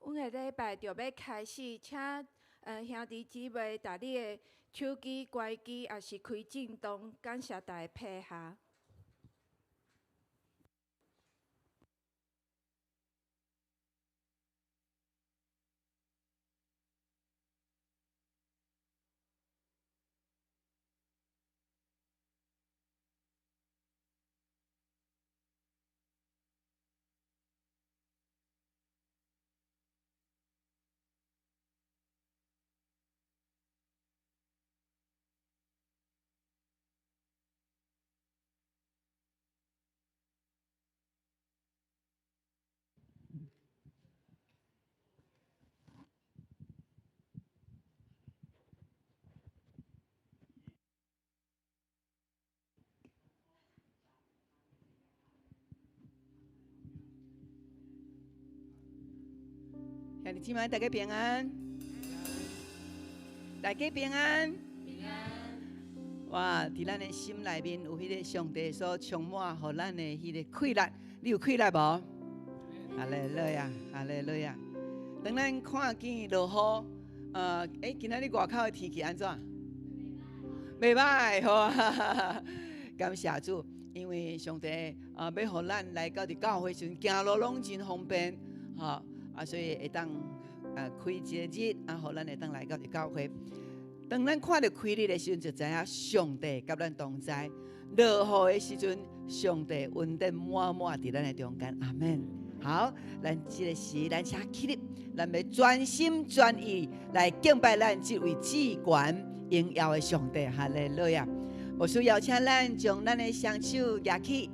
阮的礼拜就欲開始，請兄弟姊妹，逐你的手機關機，抑是開震動，感謝大家配合。兄弟姊妹，大家平安，大家平安。哇！佇咱的心內面有彼个上帝所充滿，予咱的彼个氣力，你有氣力無？哈利路亞，哈利路亞。當咱看見落雨，欸，今仔日外口的天氣按怎？袂䆀，好啊！感謝主，因為上帝啊，欲予咱來到佇教會時陣，行路攏真方便，吼。啊，所以會當啊開一个日，啊，予咱會當來到佇教會。當咱看著開日的時陣，就知影上帝佮咱同在；落雨的時陣，上帝恩典滿滿佇咱的中間。阿門。好，咱這个時，咱請起立，咱欲專心專意來敬拜咱這位至懸榮耀的上帝。哈利路亞！牧師邀請咱將咱的雙手舉起，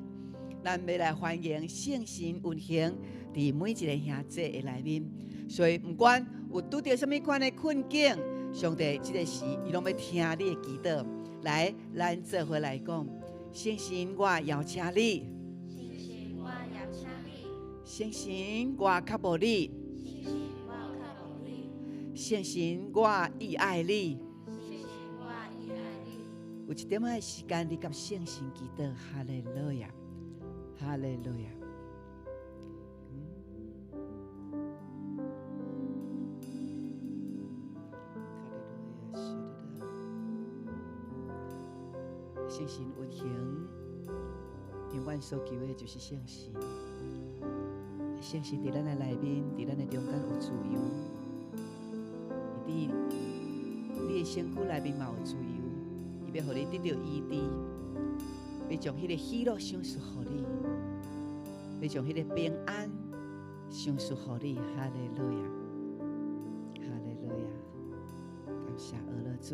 咱欲來歡迎聖神運行佇每一個兄弟的內面。所以，毋管有拄著啥物款的困境，上帝這个時，伊攏欲聽你的祈禱。來，咱做伙來講，聖神，我邀請你。聖神，我邀請你。聖神，我渴慕你。聖神，我渴慕你。聖神，我意愛你。聖神，我意愛你。有一點仔的時間，你佮聖神祈禱，哈利路亞，哈利路亞。聖神運行，永遠所求的就是聖神。聖神佇咱的內面，佇咱的中間有自由。伊佇你的身軀內面嘛有自由，伊欲予你得著醫治，欲將彼个喜樂賞賜予你，欲將彼个平安賞賜予你。哈利路亞，哈利路亞，感謝阿樂主。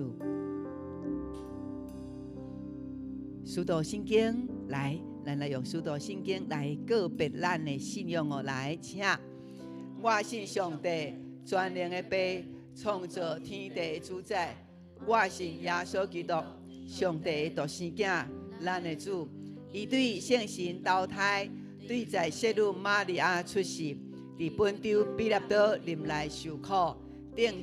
使徒信經來，咱來用使徒信經來告別咱的信仰哦。來，請我信上帝全能的父，創造天地的主宰。我信耶穌基督，上帝的獨生囝，咱的主。伊對聖神投胎，對在聖女瑪利亞出世，佇本丟彼拉多臨來受苦，釘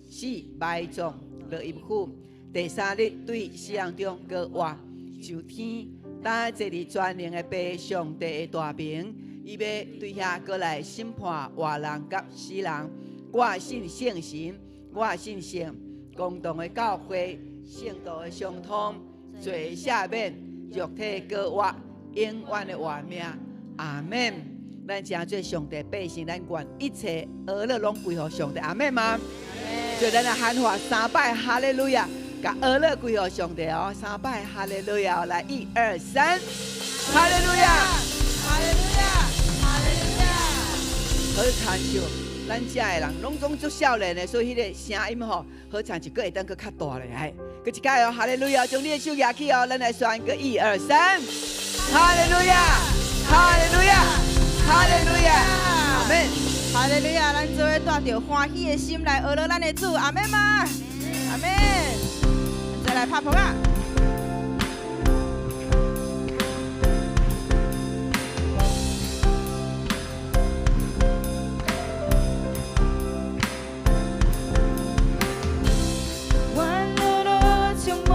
死埋葬，落陰府。第三日對死人中閣活。上天，搭坐佇全能的父上帝的大爿，伊欲對遐閣來審判活人佮死人。我信聖神，我信聖公同的教會，聖徒的相通，罪赦免，肉體閣活，永遠的活命。阿門。咱誠做上帝百姓，咱願一切呵咾攏歸予上帝。阿門嗎？所以咱來喊話三擺哈利路亞。共呵咾歸予上帝哦，三擺哈利路亞，來一二三，哈利路亞，哈利路亞，哈利路亞。好親像咱遮的人攏總足少年的，所以彼个聲音吼，好親像閣會當閣較大咧，來，閣一擺哦，哈利路亞，將你的手舉起哦，咱來宣告一二三，哈利路亞，哈利路亞，哈利路亞，阿門。哈利路亞，咱做伙帶著歡喜的心來呵咾咱的主，阿門嗎？阿門。再來拍噗仔。願樂樂充滿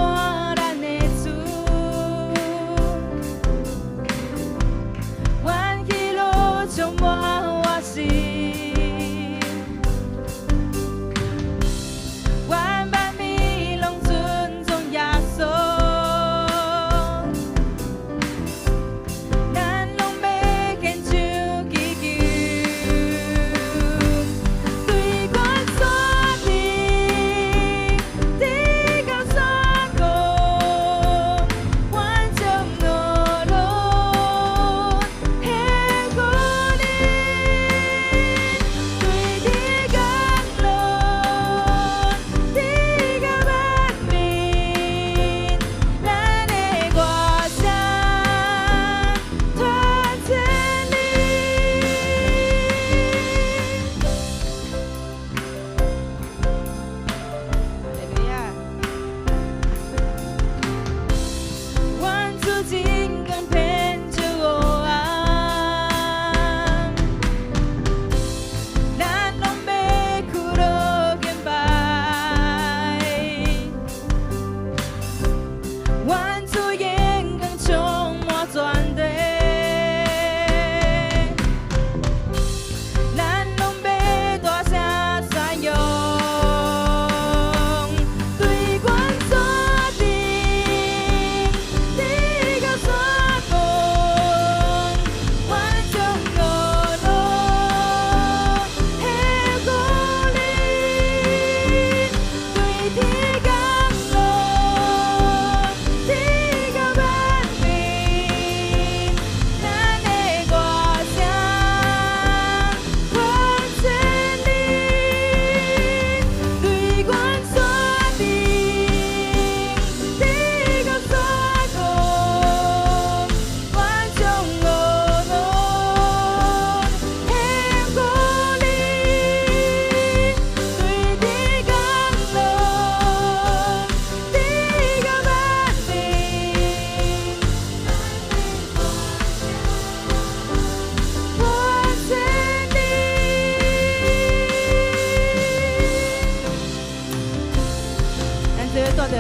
咱的主，願喜樂充滿我心。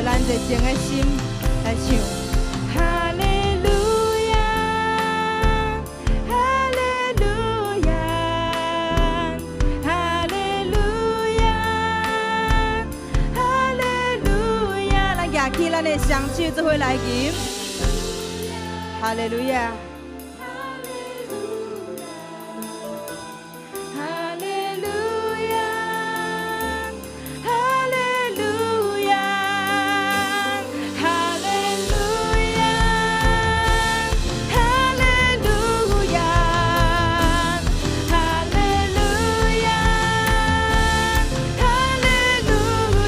著咱熱情的心來唱。哈利路亞，哈利路亞，哈利路亞，哈利路亞。咱舉起咱的雙手，做伙來吟。哈利路亞。哈利路亞，哈利路亞，哈利路亞，哈利路亞，哈利路亞，哈利路亞，哈利路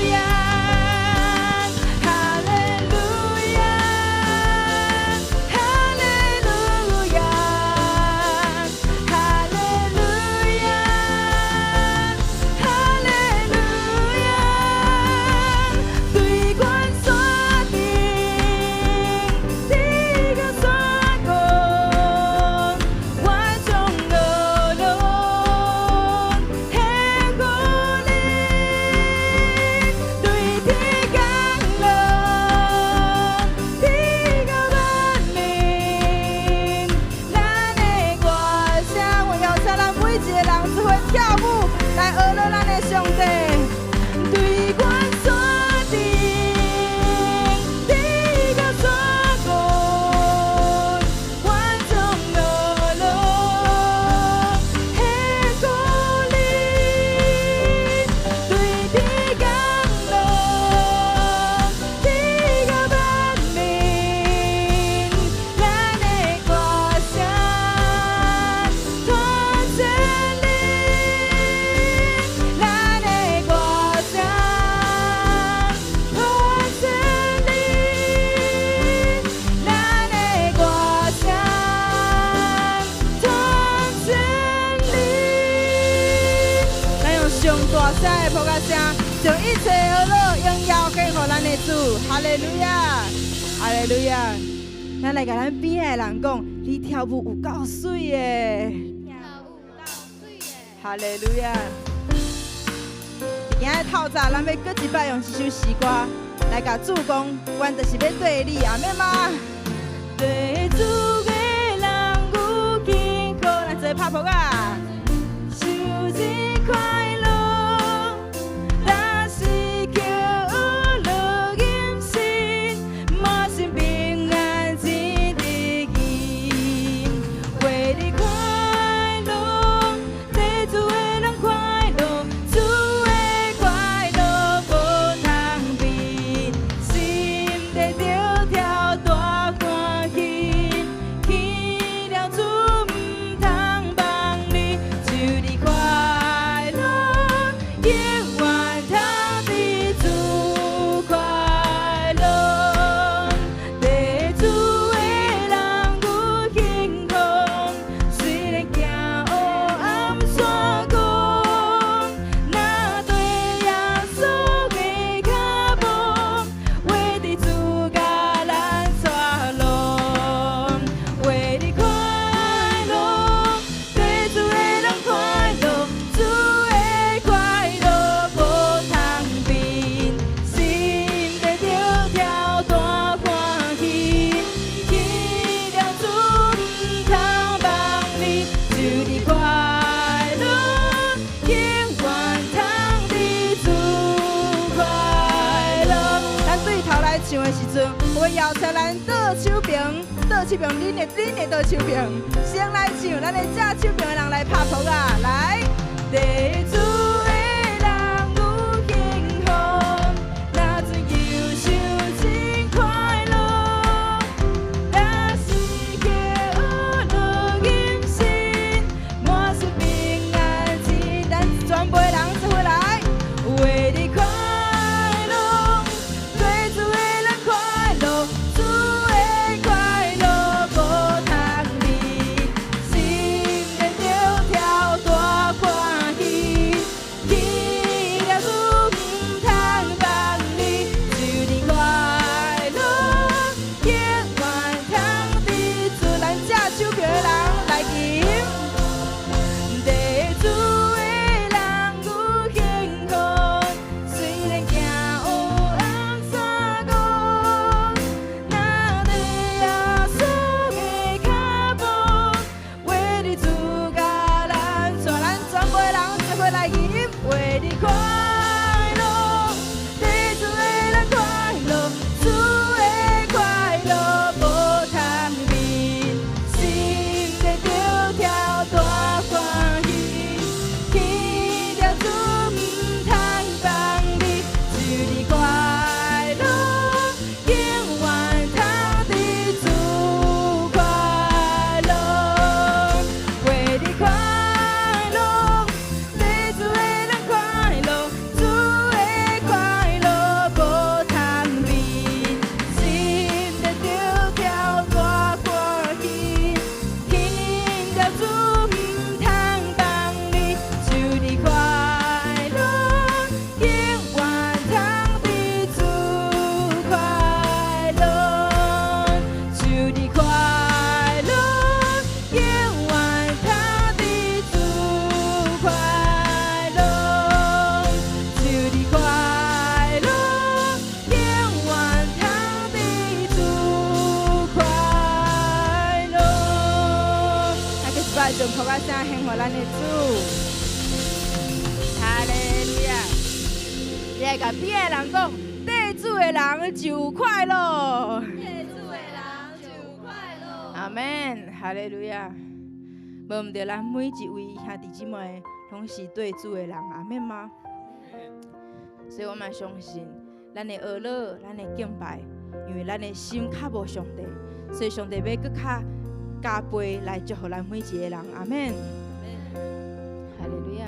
亞，哈利路亞，哈利路亞，哈利路亞，對阮山頂，天到山谷，我將樂樂獻予你。對天降落，天到萬民，咱的歌聲，我邀請咱每一個人做伙跳舞來學樂咱的上帝。對阮山頂，天到山谷，我將樂樂獻予你。對天降落，天到萬民，咱的歌聲傳千里，咱的歌聲傳千里，咱的歌聲傳千里。咱用上大聲的噗仔聲，將一切呵樂榮耀獻予咱的主，哈利路亞，哈利路亞。咱來共咱邊仔的人講，你跳舞有夠媠的，跳舞夠媠的。哈利路亞。今仔透早，咱欲閣一擺用這首詩歌來共主講，阮就是欲綴你，阿們嗎？對主的人有幸福，咱做拍噗仔。受盡快樂，若是求樂吟心，滿心平安真得意。為你快樂，對主的人快樂，主的快樂無通比，心底著跳大歡喜，去了主毋通放你，祝你快樂，永遠通佇主快樂。對主的人有幸福，雖然行黑暗山谷，若綴耶穌的腳步，為佇主共咱帶路，為你快樂，對主的人快樂，主的快樂無通比，心底著跳大歡喜，去了主毋通放你，祝你快樂，永遠通佇主快樂。咱對頭來唱的時陣，我邀請咱倒手邊，倒手邊，恁的倒手邊，先來唱，咱的正手邊的人來拍噗仔，來。對主的人有幸福，若陣憂愁真快樂，若是叫樂吟心，滿心平安真。咱全部的人做伙來，為你快樂，對主的人快樂，主的快樂無通比，心內著跳大歡喜。為你快樂，對主的人快樂，主的快樂無通比，心咧著跳大歡喜，天條主毋通放你，祝你快樂，永遠通佇主快樂，為你快樂，對主的人快樂，主的快樂無通比，心咧著跳大歡喜，天條主毋通放你，祝你快樂，永遠通佇主快樂，祝你快樂，永遠通佇主快樂，祝你快樂，永遠通佇主快樂。來，繼續把用鼓仔聲獻予咱的主。哈利路亞！你愛共邊的人講，對主的人就快樂。對主的人就快樂。阿門，哈利路亞。無毋對，咱每一位兄弟姊妹攏是對主的人，阿們嗎？所以我嘛相信，咱的哀樂，咱的敬拜，因為咱的心較無上帝，所以上帝欲閣較加倍來祝福咱每一個人，阿們。哈利路亞。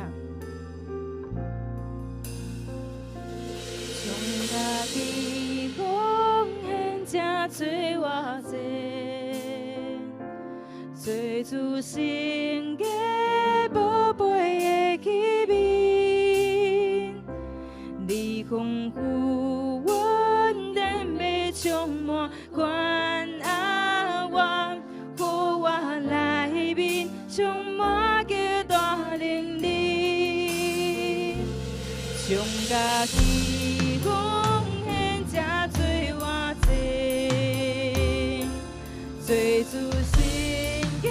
將家己奉獻這做活祭，做主聖潔寶貝的器皿，你豐富恩典欲充滿關愛我，予我內面充滿極大能力，將家己奉獻這做活祭，做主聖潔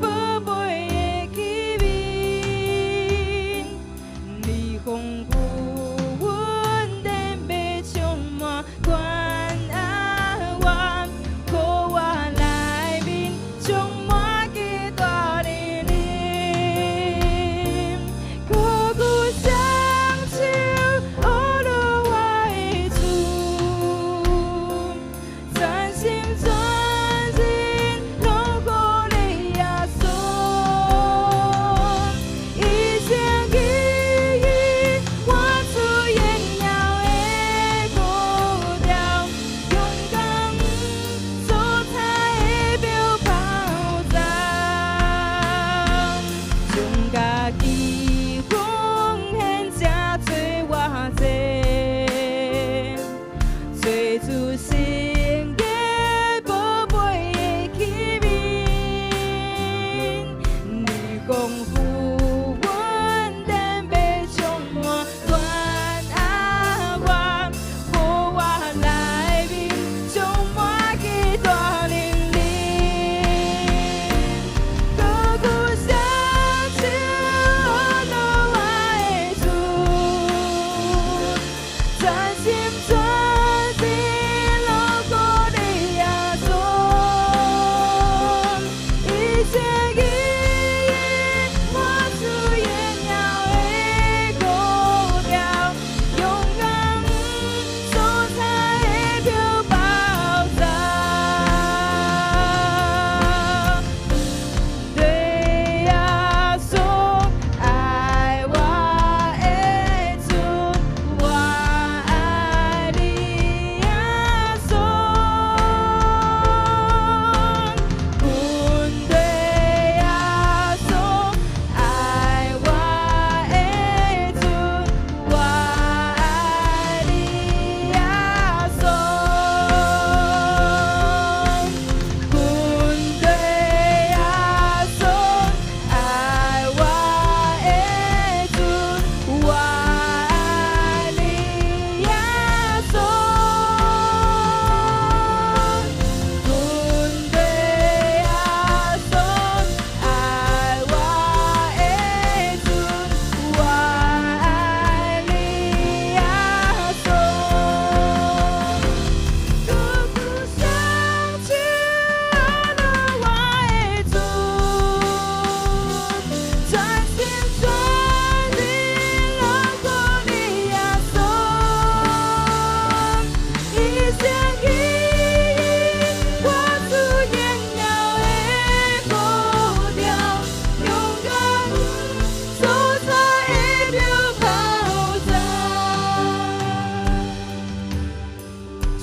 寶貝的器皿，你豐富恩典欲充滿關愛我，予我內面充滿極大能力，高舉雙手，呵咾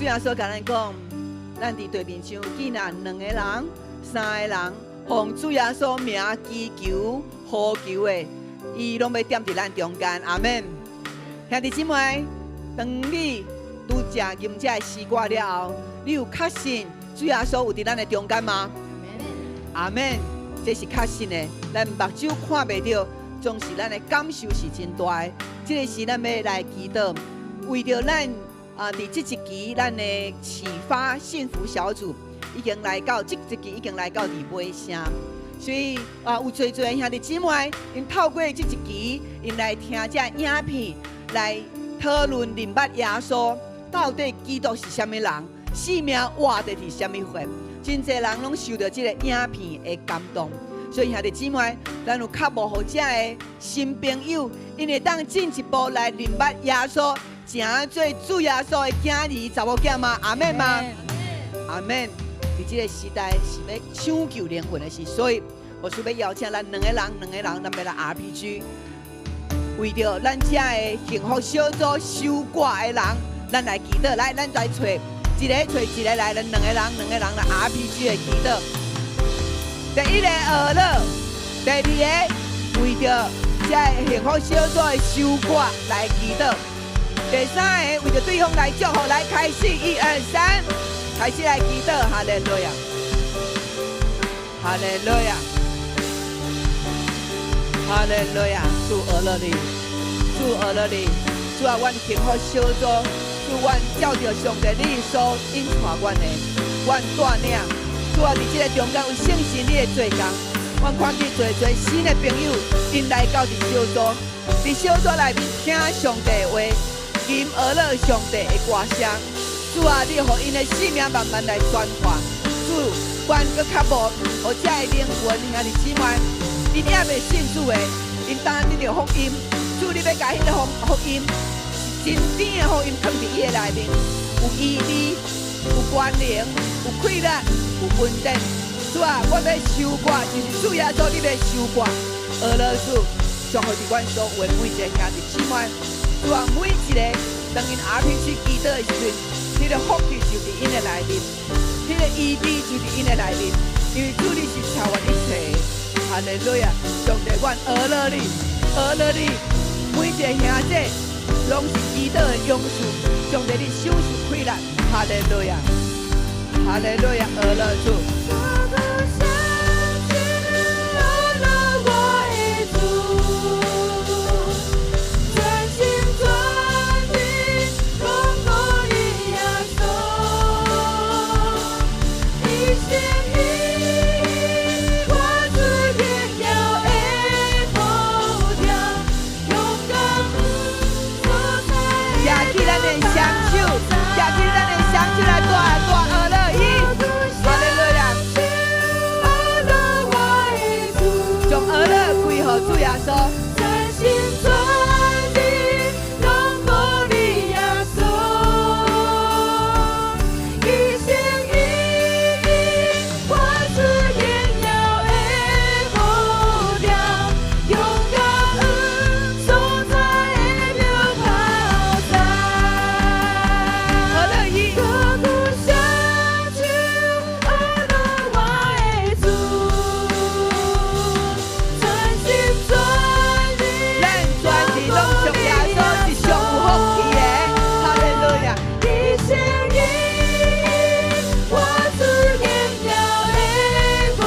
耶穌共咱講，咱佇地面上見若兩个人、三个人，奉主耶穌名祈求、呼求的，伊攏欲踮佇咱中間。阿門。兄弟姊妹，當你拄食吟這个詩歌了後，你有確信主耶穌有佇咱的中間嗎？阿門。這是確信的，咱目睭看袂著，總是咱的感受是真大的。這个時咱欲來祈禱，為著咱啊，佇這一期咱的啟發幸福小組已經來到這一期已經來到佇尾聲，所以啊，有濟濟兄弟姊妹，𪜶透過這一期，𪜶來聽這影片，來討論認捌耶穌到底基督是啥物人，生命活的是啥物貨。真濟人攏受著這个影片的感動，所以兄弟姊妹，咱有較無予這个新朋友，𪜶會當進一步來認捌耶穌，成做主耶穌的囝兒、查某囝嗎？阿們嗎？阿們。佇這个時代是欲搶救靈魂的時，所以我需欲邀請咱兩个人、兩個人，咱欲來 RPG，為著咱這个幸福小組守寡的人，咱來祈禱，來，咱來揣一个揣一个來，咱兩個人、兩個人來 RPG 的祈禱。第一个呵咾，第二个為著這个幸福小組的守寡來祈禱。第三个為著對方來祝福，來開始，一二三，開始來祈禱，哈利路亞，哈利路亞，哈利路亞，主呵咾你，主呵咾你，主啊，阮幸福小組，主阮照著上帝你所引帶阮的，阮帶領，主啊，佇這个中間有聖神你的做工，阮看見濟濟新的朋友，𪜶來到佇小組，佇小組內面聽上帝的話，吟呵咾上帝的歌聲。主啊，你予𪜶的生命慢慢來轉化。主，阮閣較無，予這个靈魂兄弟姊妹，𪜶猶未信主的，𪜶當得著福音。主，你欲共彼个福音，是真甜的福音，囥佇伊的內面，有醫治，有關聯，有快樂，有恩典。主啊，我欲守寡，就是主耶穌，你欲守寡。呵咾主，祝福佇阮所有的每一个兄弟姊妹。主啊，每一个當𪜶 RPG 祈禱的時陣，彼个福氣就佇𪜶的內面，彼个醫治就佇𪜶的內面，因為主你是超越一切的。哈利路亞，上帝，阮呵咾你，呵咾你，每一个兄弟攏是祈禱的勇士，上帝你賞賜快樂。哈利路亞，哈利路亞，呵咾主。我的相信呵咾我的主，全心全意攏予你耶穌，一心一意活出榮耀的步調，用感恩所在舉起咱的雙手，舉起咱的雙手來大大呵咾伊，哈利路亞，呵咾我的主，將呵咾歸予主耶穌。全心全意攏予你耶穌，一心一意活出榮耀的步調，用感恩所在的妙炮在。呵咾伊，刻骨相求呵咾我的主，全心全意咱全是攏屬耶穌，是上有福氣的。哈利路亞。一心一意活出榮耀的步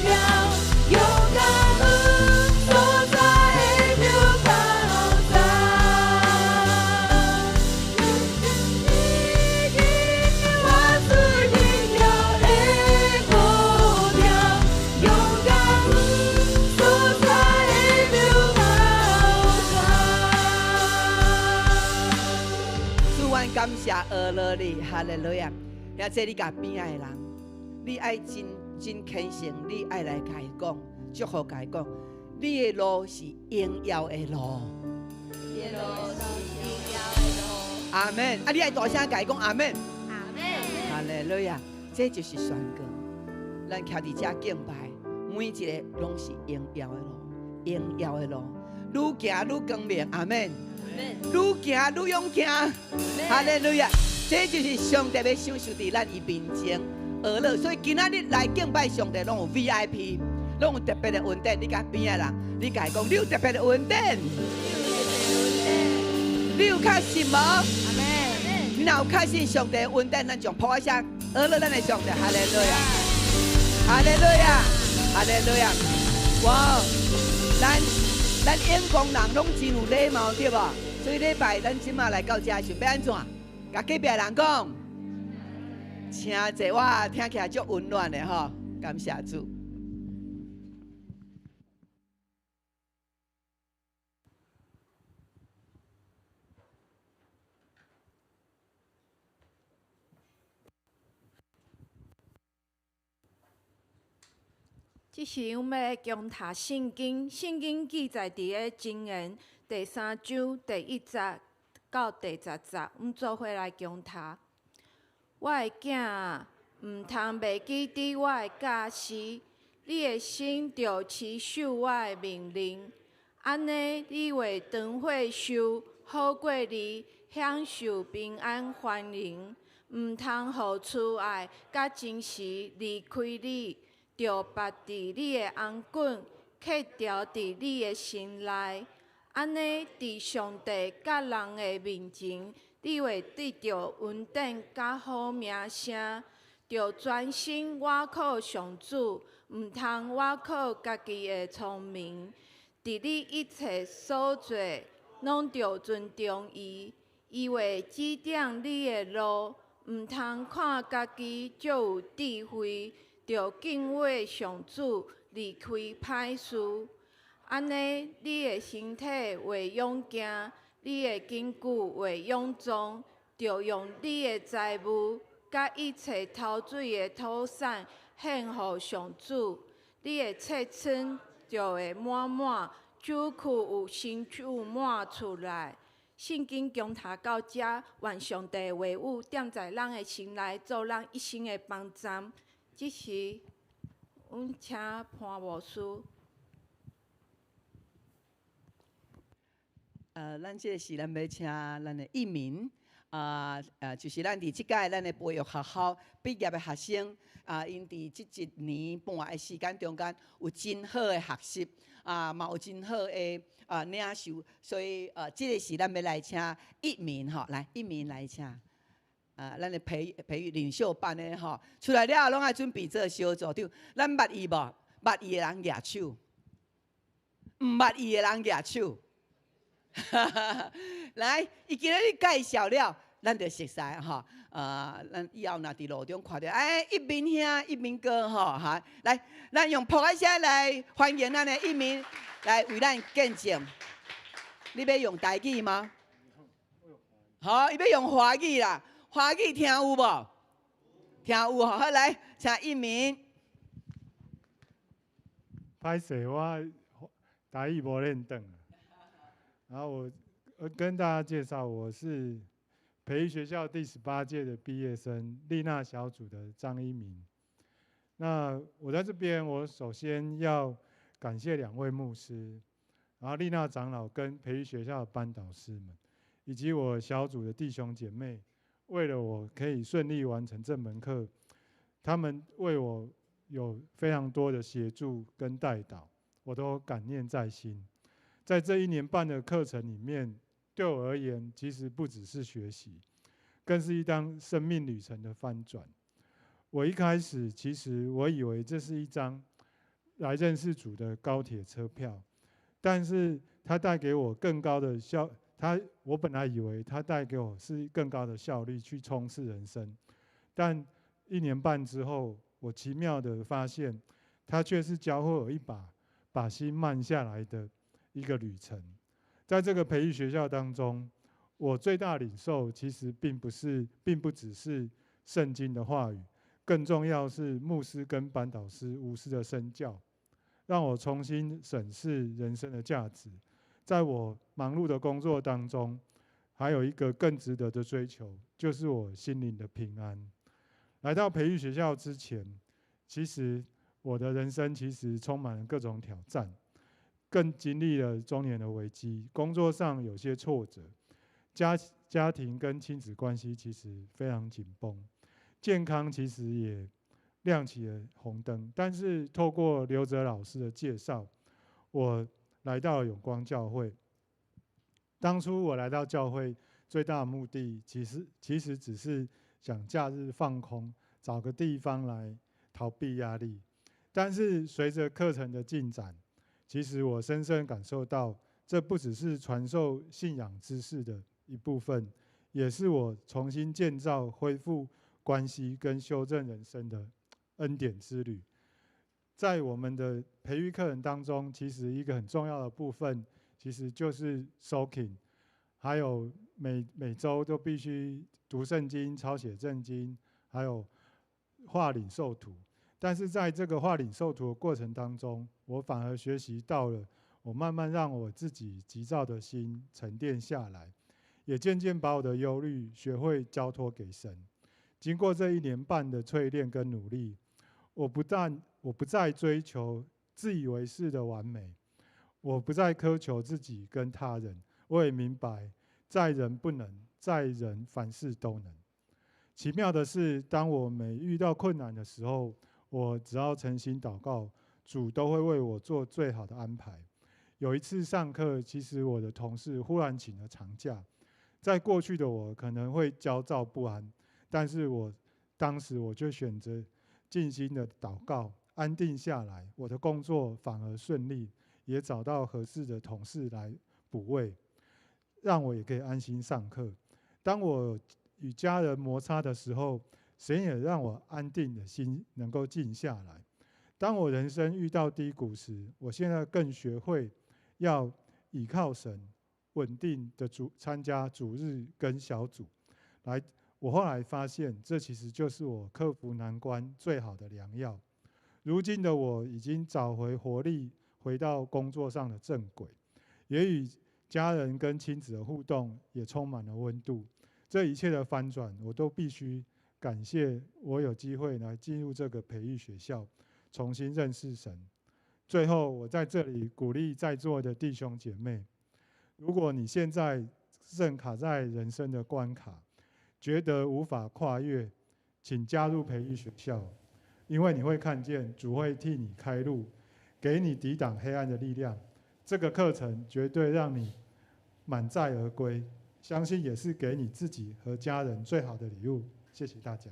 調，用感恩所在的妙炮在。一意活出榮耀的步調，用感恩所在的妙炮在。主，阮感謝呵咾你，哈利路亞。兄弟，你共邊仔的人，你愛真真虔誠，你愛來共伊講，祝福共伊講，你的路是榮耀的路。你的路是榮耀的路。阿門。啊，你愛大聲共伊講阿門。阿門。哈利路亞，這就是宣告。咱徛佇遮敬拜，每一个攏是榮耀的路，榮耀的路，愈行愈光明。阿門。愈行愈勇健。哈利路亞。這就是上帝欲享受佇咱伊面前呵樂。所以今仔日來敬拜上帝，攏有 VIP，攏有特別的恩典。你共邊仔人，你共伊講，你有特別的恩典，你有確信無？你若有確信上帝的恩典，咱就拍聲呵樂咱的上帝，哈利路亞，哈利路亞，哈利路亞。哇！咱英國人攏真有禮貌，對無？所以禮拜咱這馬來到遮時，欲按怎？共隔壁人講，請坐，哇，聽起來足溫暖的吼，感謝主。這時，阮欲來共讀聖經，聖經記載佇个箴言第三章第一節到第十節，阮做伙來共讀。我的囝啊，毋通袂記得我的教示，你的心著持守我的命令，按呢，你會長歲壽，好過日，享受平安繁榮。毋通予慈愛佮真實離開你，著縛佇你的頷頸，刻條佇你的心內。按呢，佇上帝佮人的面前，你會得著恩典佮好名聲。著專心倚靠上主，毋通倚靠家己的聰明。佇你一切所做，攏著尊重伊，伊會指點你的路。毋通看家己足有智慧，著敬畏上主，離開歹事。按呢，你的身體會勇健，你的筋骨會勇壯。著用你的財物，佮一切頭水的土產獻予上主。你的冊倉就會滿滿，酒庫有新酒滿出來。聖經共讀到遮，願上帝的話語踮在咱的心內，做咱一生的幫贊。這時，阮請潘牧師。咱這個時咱欲請咱的一鳴，啊，就是咱佇這屆咱的培育學校畢業的學生，啊，𪜶佇這一年半的時間中間有真好的學習，啊，嘛有真好的領受，所以這個時咱欲來請一鳴吼，來一鳴來請，啊，咱的培育領袖班的吼，出來了後攏愛準備做小組長，咱捌伊無？捌伊的人舉手，毋捌伊的人舉手。來，伊今仔日介紹了，咱就熟似吼。咱以後若佇路中看著，哎，一鳴兄，一鳴哥吼，哈，來，咱用噗仔聲來歡迎咱的一鳴，來為咱見證。你欲用台語嗎？好，伊欲用華語啦，華語聽有無？聽有吼，好來，請一鳴。歹勢，我台語無練轉。然後我跟大家介紹，我是培育學校第18屆的畢業生，麗娜小組的張一鳴。那我在這邊，我首先要感謝兩位牧師，然後麗娜長老跟培育學校的班導師們，以及我小組的弟兄姐妹，為了我可以順利完成這門課，他們為我有非常多的協助跟帶導，我都感念在心。在這一年半的課程裡面，對我而言，其實不只是學習，更是一趟生命旅程的翻轉。我一開始其實我以為這是一張來認識主的高鐵車票，但是它帶給我更高的效，我本來以為它帶給我是更高的效率去衝刺人生，但一年半之後，我奇妙的發現，它卻是教會我一把把心慢下來的一個旅程。在這個培育學校當中，我最大領受其實並不只是聖經的話語，更重要是牧師跟班導師無私的身教，讓我重新審視人生的價值。在我忙碌的工作當中，還有一個更值得的追求，就是我心靈的平安。來到培育學校之前，其實我的人生其實充滿了各種挑戰。更經歷了中年的危機，工作上有些挫折，家庭跟亲子关系其实非常紧绷，健康其实也亮起了红灯。但是透过刘哲老师的介绍，我来到了永光教会。当初我来到教会最大的目的，其实只是想假日放空，找个地方来逃避压力。但是随着课程的进展，其实我深深感受到，这不只是传授信仰知识的一部分，也是我重新建造、恢复关系跟修正人生的恩典之旅。在我们的培育课程当中，其实一个很重要的部分，其实就是 soaking，还有每每周都必须读圣经、抄写圣经，还有画领受图。但是在这个画领受图的过程当中，我反而学习到了，我慢慢让我自己急躁的心沉淀下来，也渐渐把我的忧虑学会交托给神。经过这一年半的淬炼跟努力，我不再追求自以为是的完美，我不再苛求自己跟他人，我也明白，在人不能，在神凡事都能。奇妙的是，当我每遇到困难的时候，我只要诚心祷告，主都会为我做最好的安排。有一次上课，其实我的同事忽然请了长假，在过去的我可能会焦躁不安，但是我当时我就选择静心的祷告，安定下来，我的工作反而顺利，也找到合适的同事来补位，让我也可以安心上课。当我与家人摩擦的时候，神也让我安定的心能够静下来。当我人生遇到低谷时，我现在更学会要倚靠神，稳定的主参加主日跟小组。来，我后来发现，这其实就是我克服难关最好的良药。如今的我已经找回活力，回到工作上的正轨，也与家人跟亲子的互动也充满了温度。这一切的翻转，我都必须感谢我有机会来进入这个培育学校，重新认识神。最后，我在这里鼓励在座的弟兄姐妹：如果你现在正卡在人生的关卡，觉得无法跨越，请加入培育学校，因为你会看见主会替你开路，给你抵挡黑暗的力量。这个课程绝对让你满载而归，相信也是给你自己和家人最好的礼物。谢谢大家。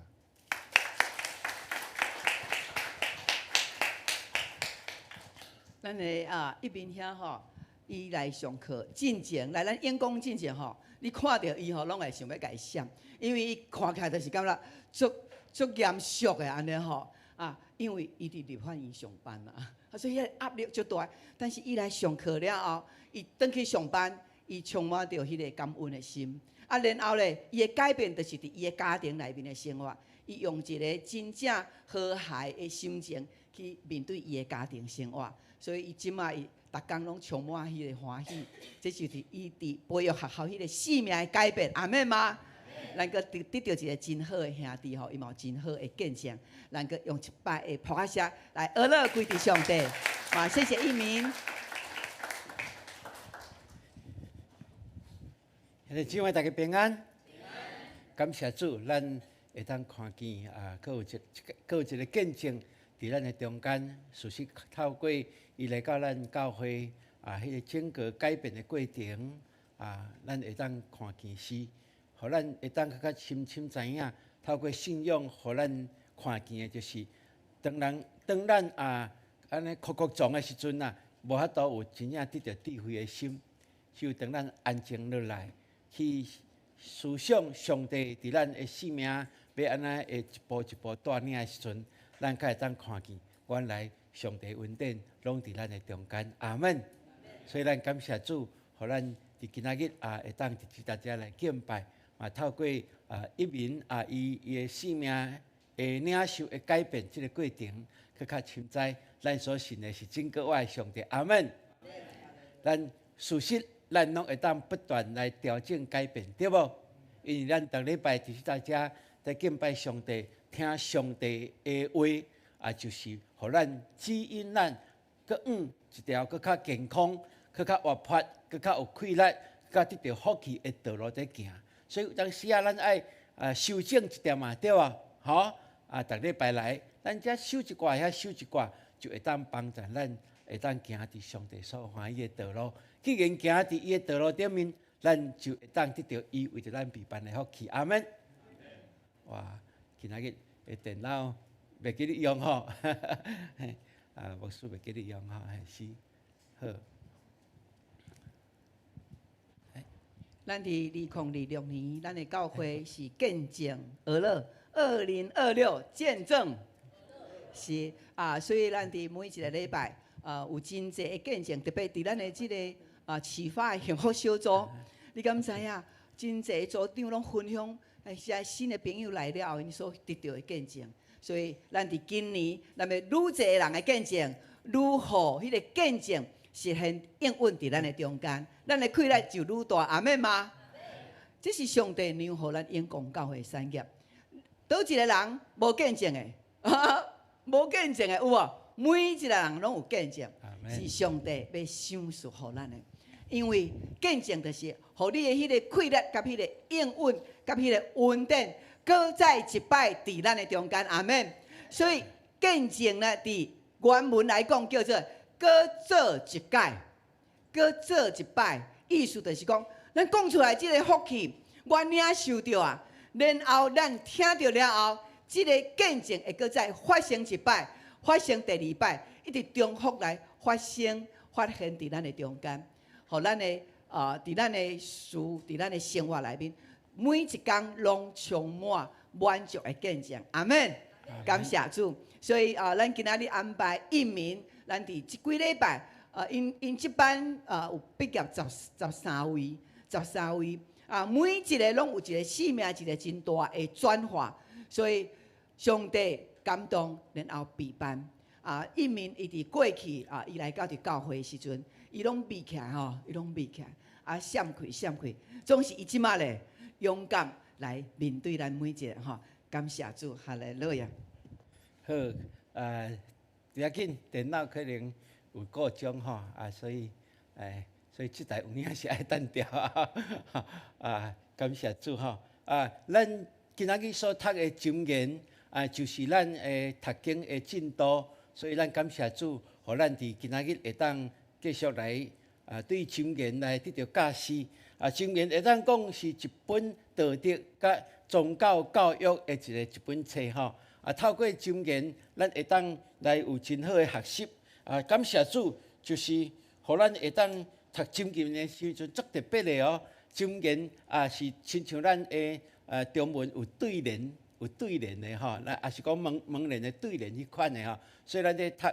咱的啊，一明兄吼，伊來上課進前，來咱演講進前吼，你看著伊吼，攏會想欲共伊閃，因為伊看起來就是感覺足足嚴肅的按呢吼啊，因為伊佇立法院上班啊，所以彼個壓力足大。但是伊來上課了後，伊轉去上班，伊充滿著彼個感恩的心。啊，然後咧，伊的改變就是佇伊的家庭內面的生活，伊用一個真正和諧的心情去面對伊的家庭生活。所以伊這馬伊逐工攏充滿彼個歡喜，這就是伊佇培育學校彼個生命的改變，阿們嗎？咱閣得著一個真好的兄弟吼，伊嘛有真好的見證，咱閣用一擺的噗仔聲來呵咾歸佇上帝。嘛，謝謝一鳴。兄弟姊妹，大家平安。感謝主，咱會當看見啊，閣有一閣有一個見證佇咱的中間，事實透過伊來到咱教會啊，彼個整個改變的過程啊，咱會當看見是，予咱會當較較深深知影，透過信仰，予咱看見的就是，當人當咱啊按呢哭哭撞的時陣啊，無法度有真正得著智慧的心，只有當咱安靜落來，去思想上帝佇咱的生命欲按怎會一步一步帶領的時陣，咱才會當看見，原來上帝恩典攏佇咱的中間。阿們。所以咱感謝主，予咱佇今仔日啊，會當佇這遮來敬拜，嘛透過啊一鳴啊伊伊的生命的領受的改變這個過程，閣較深知咱所信的是真閣活的上帝。阿們。咱事實，咱攏會當不斷來調整改變，對無？因為咱逐禮拜就是大家在敬拜上帝，聽上帝的話，啊，就是予咱指引咱閣往一條閣較健康、閣較活潑、閣較有氣力、佮得著福氣的道路佇行。所以有當時啊，咱愛啊修正一點嘛，對無？吼啊，逐禮拜來，咱遮修一寡，遐修一寡，就會當幫助咱會當行佇上帝所歡喜的道路。既然行佇伊的道路頂面，咱就會當得著伊為著咱備辦的福氣。阿們。哇，今仔日的電腦袂記得用吼，啊，牧師袂記得用吼，是好。咱佇2026年，咱的教會是見證俄勒2026見證，是啊，所以咱佇每一个禮拜啊，有真濟的見證，特別佇咱的這个啊啟發的幸福小組，你敢知影？真濟組長攏分享，遐新的朋友來了後，𪜶所得著的見證。所以咱佇今年，咱欲愈濟人的見證，愈予彼个見證實現應允佇咱的中間，咱的氣力就愈大，阿們嗎？這是上帝讓予咱永光教會的產業。佗一个人無見證的，無見證的有無？每一个人攏有見證，是上帝欲賞賜予咱的。因為見證就是予你的彼个氣力、佮彼个應允、佮彼个恩典，閣再一擺佇咱的中間，阿們。所以見證呢，佇原文來講叫做閣做一擺，閣做一擺，意思就是講，咱講出來這个福氣，我領受著啊，然後咱聽著了後，這个見證會閣再發生一擺，發生第二擺，一直重複來發生、發現佇咱的中間，予咱的啊，佇咱的事，佇咱的生活內面，每一工攏充滿滿足的見證。阿們，感謝主。所以啊，咱今仔日安排一名，咱佇這幾禮拜，啊，𪜶𪜶這班啊有畢業13位，13位啊，每一个攏有一个生命，一个真大的轉化。所以上帝感動，然後備辦啊，一名伊佇過去啊，伊來到佇教會的時陣，伊攏避起來吼，伊攏避起來，啊，閃開閃開，總是伊這馬咧勇敢來面對咱每一个吼，感謝主，哈利路亞。好，不要緊，電腦可能有故障吼，啊，所以，所以這台有影是愛等著啊，感謝主吼，啊，咱今仔日所讀的箴言，啊，就是咱的讀經的進度，所以咱感謝主，予咱佇今仔日會當繼續來啊，對箴言來得著教示。啊，箴言會當講是一本道德佮宗教教育的一本冊吼。啊，透過箴言，咱會當來有真好的學習。啊，感謝主，就是予咱會當讀箴言的時陣足特別的哦。箴言啊，是親像咱的中文有對聯，有對聯的吼，那也是講門門聯的對聯彼款的吼。所以咱咧讀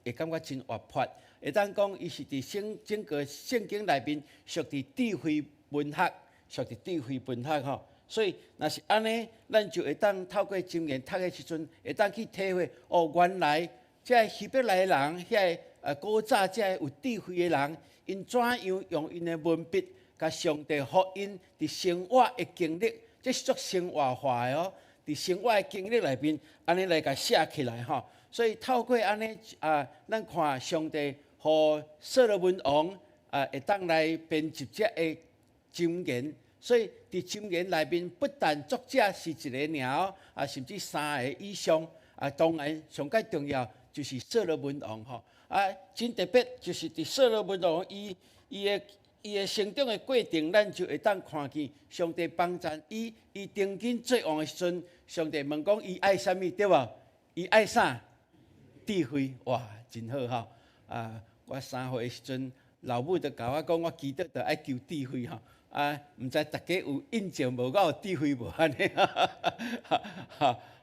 會感覺真活潑。會當講，伊是佇聖整個聖經內面屬佇智慧文學，屬佇智慧文學吼。所以，若是按呢，咱就會當透過箴言讀的時陣，會當去體會哦，原來這希伯來人，遐个古早這个有智慧的人，𪜶怎樣用𪜶的文筆，共上帝予𪜶佇生活的經歷，這是足生活化的哦。佇生活的經歷內面，按呢來共寫起來吼。所以透過按呢啊，咱看上帝予所羅門王啊，會當來編輯這个箴言。所以佇箴言內面，不但作者是一个爾，啊，甚至三个以上，啊，當然上蓋重要就是所羅門王吼，啊，真特別，就是佇所羅門王伊的成長的過程，咱就會當看見上帝幫贊伊，伊當今做王的時陣，上帝問講伊愛啥物對無？伊愛啥？智慧，哇，真好吼！啊，我3歲的時陣，老母就共我講，我祈禱著愛求智慧吼。啊，毋知大家有印證無？我有智慧無？按呢？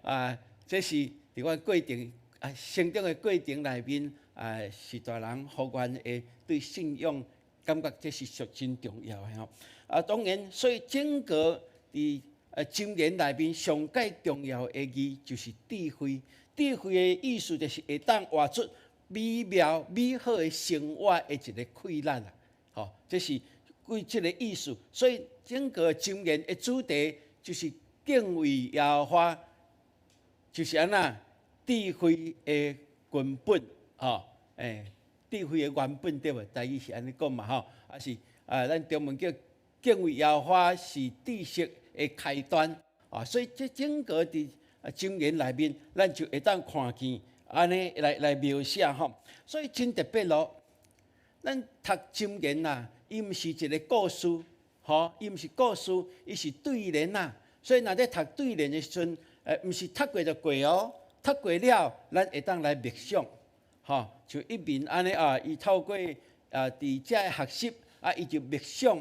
啊，這是佇我過程啊成長的過程內面啊，是大人予阮會對信仰感覺這是屬真重要的吼。啊，當然，所以整個佇箴言內面上蓋重要的字就是智慧。智慧的意思就是會當活出美妙美好的生活的一个氣力啦。吼，這是歸這个意思。所以整個箴言的主題就是敬畏耶和華，就是按怎智慧的根本，吼，智慧的原本對無？台語是按呢講嘛，吼，抑是啊，咱中文叫敬畏耶和華是知識的開端啊！所以這整個佇箴言內面，咱就會當看見按呢來描寫吼。所以真特別咯。咱讀箴言啊，伊毋是一個故事，吼，伊毋是故事，伊是對聯啊。所以若咧讀對聯的時陣，毋是讀過就過哦，讀過了，咱會當來默想，吼，就一面按呢啊，伊透過啊，佇遮學習啊，伊就默想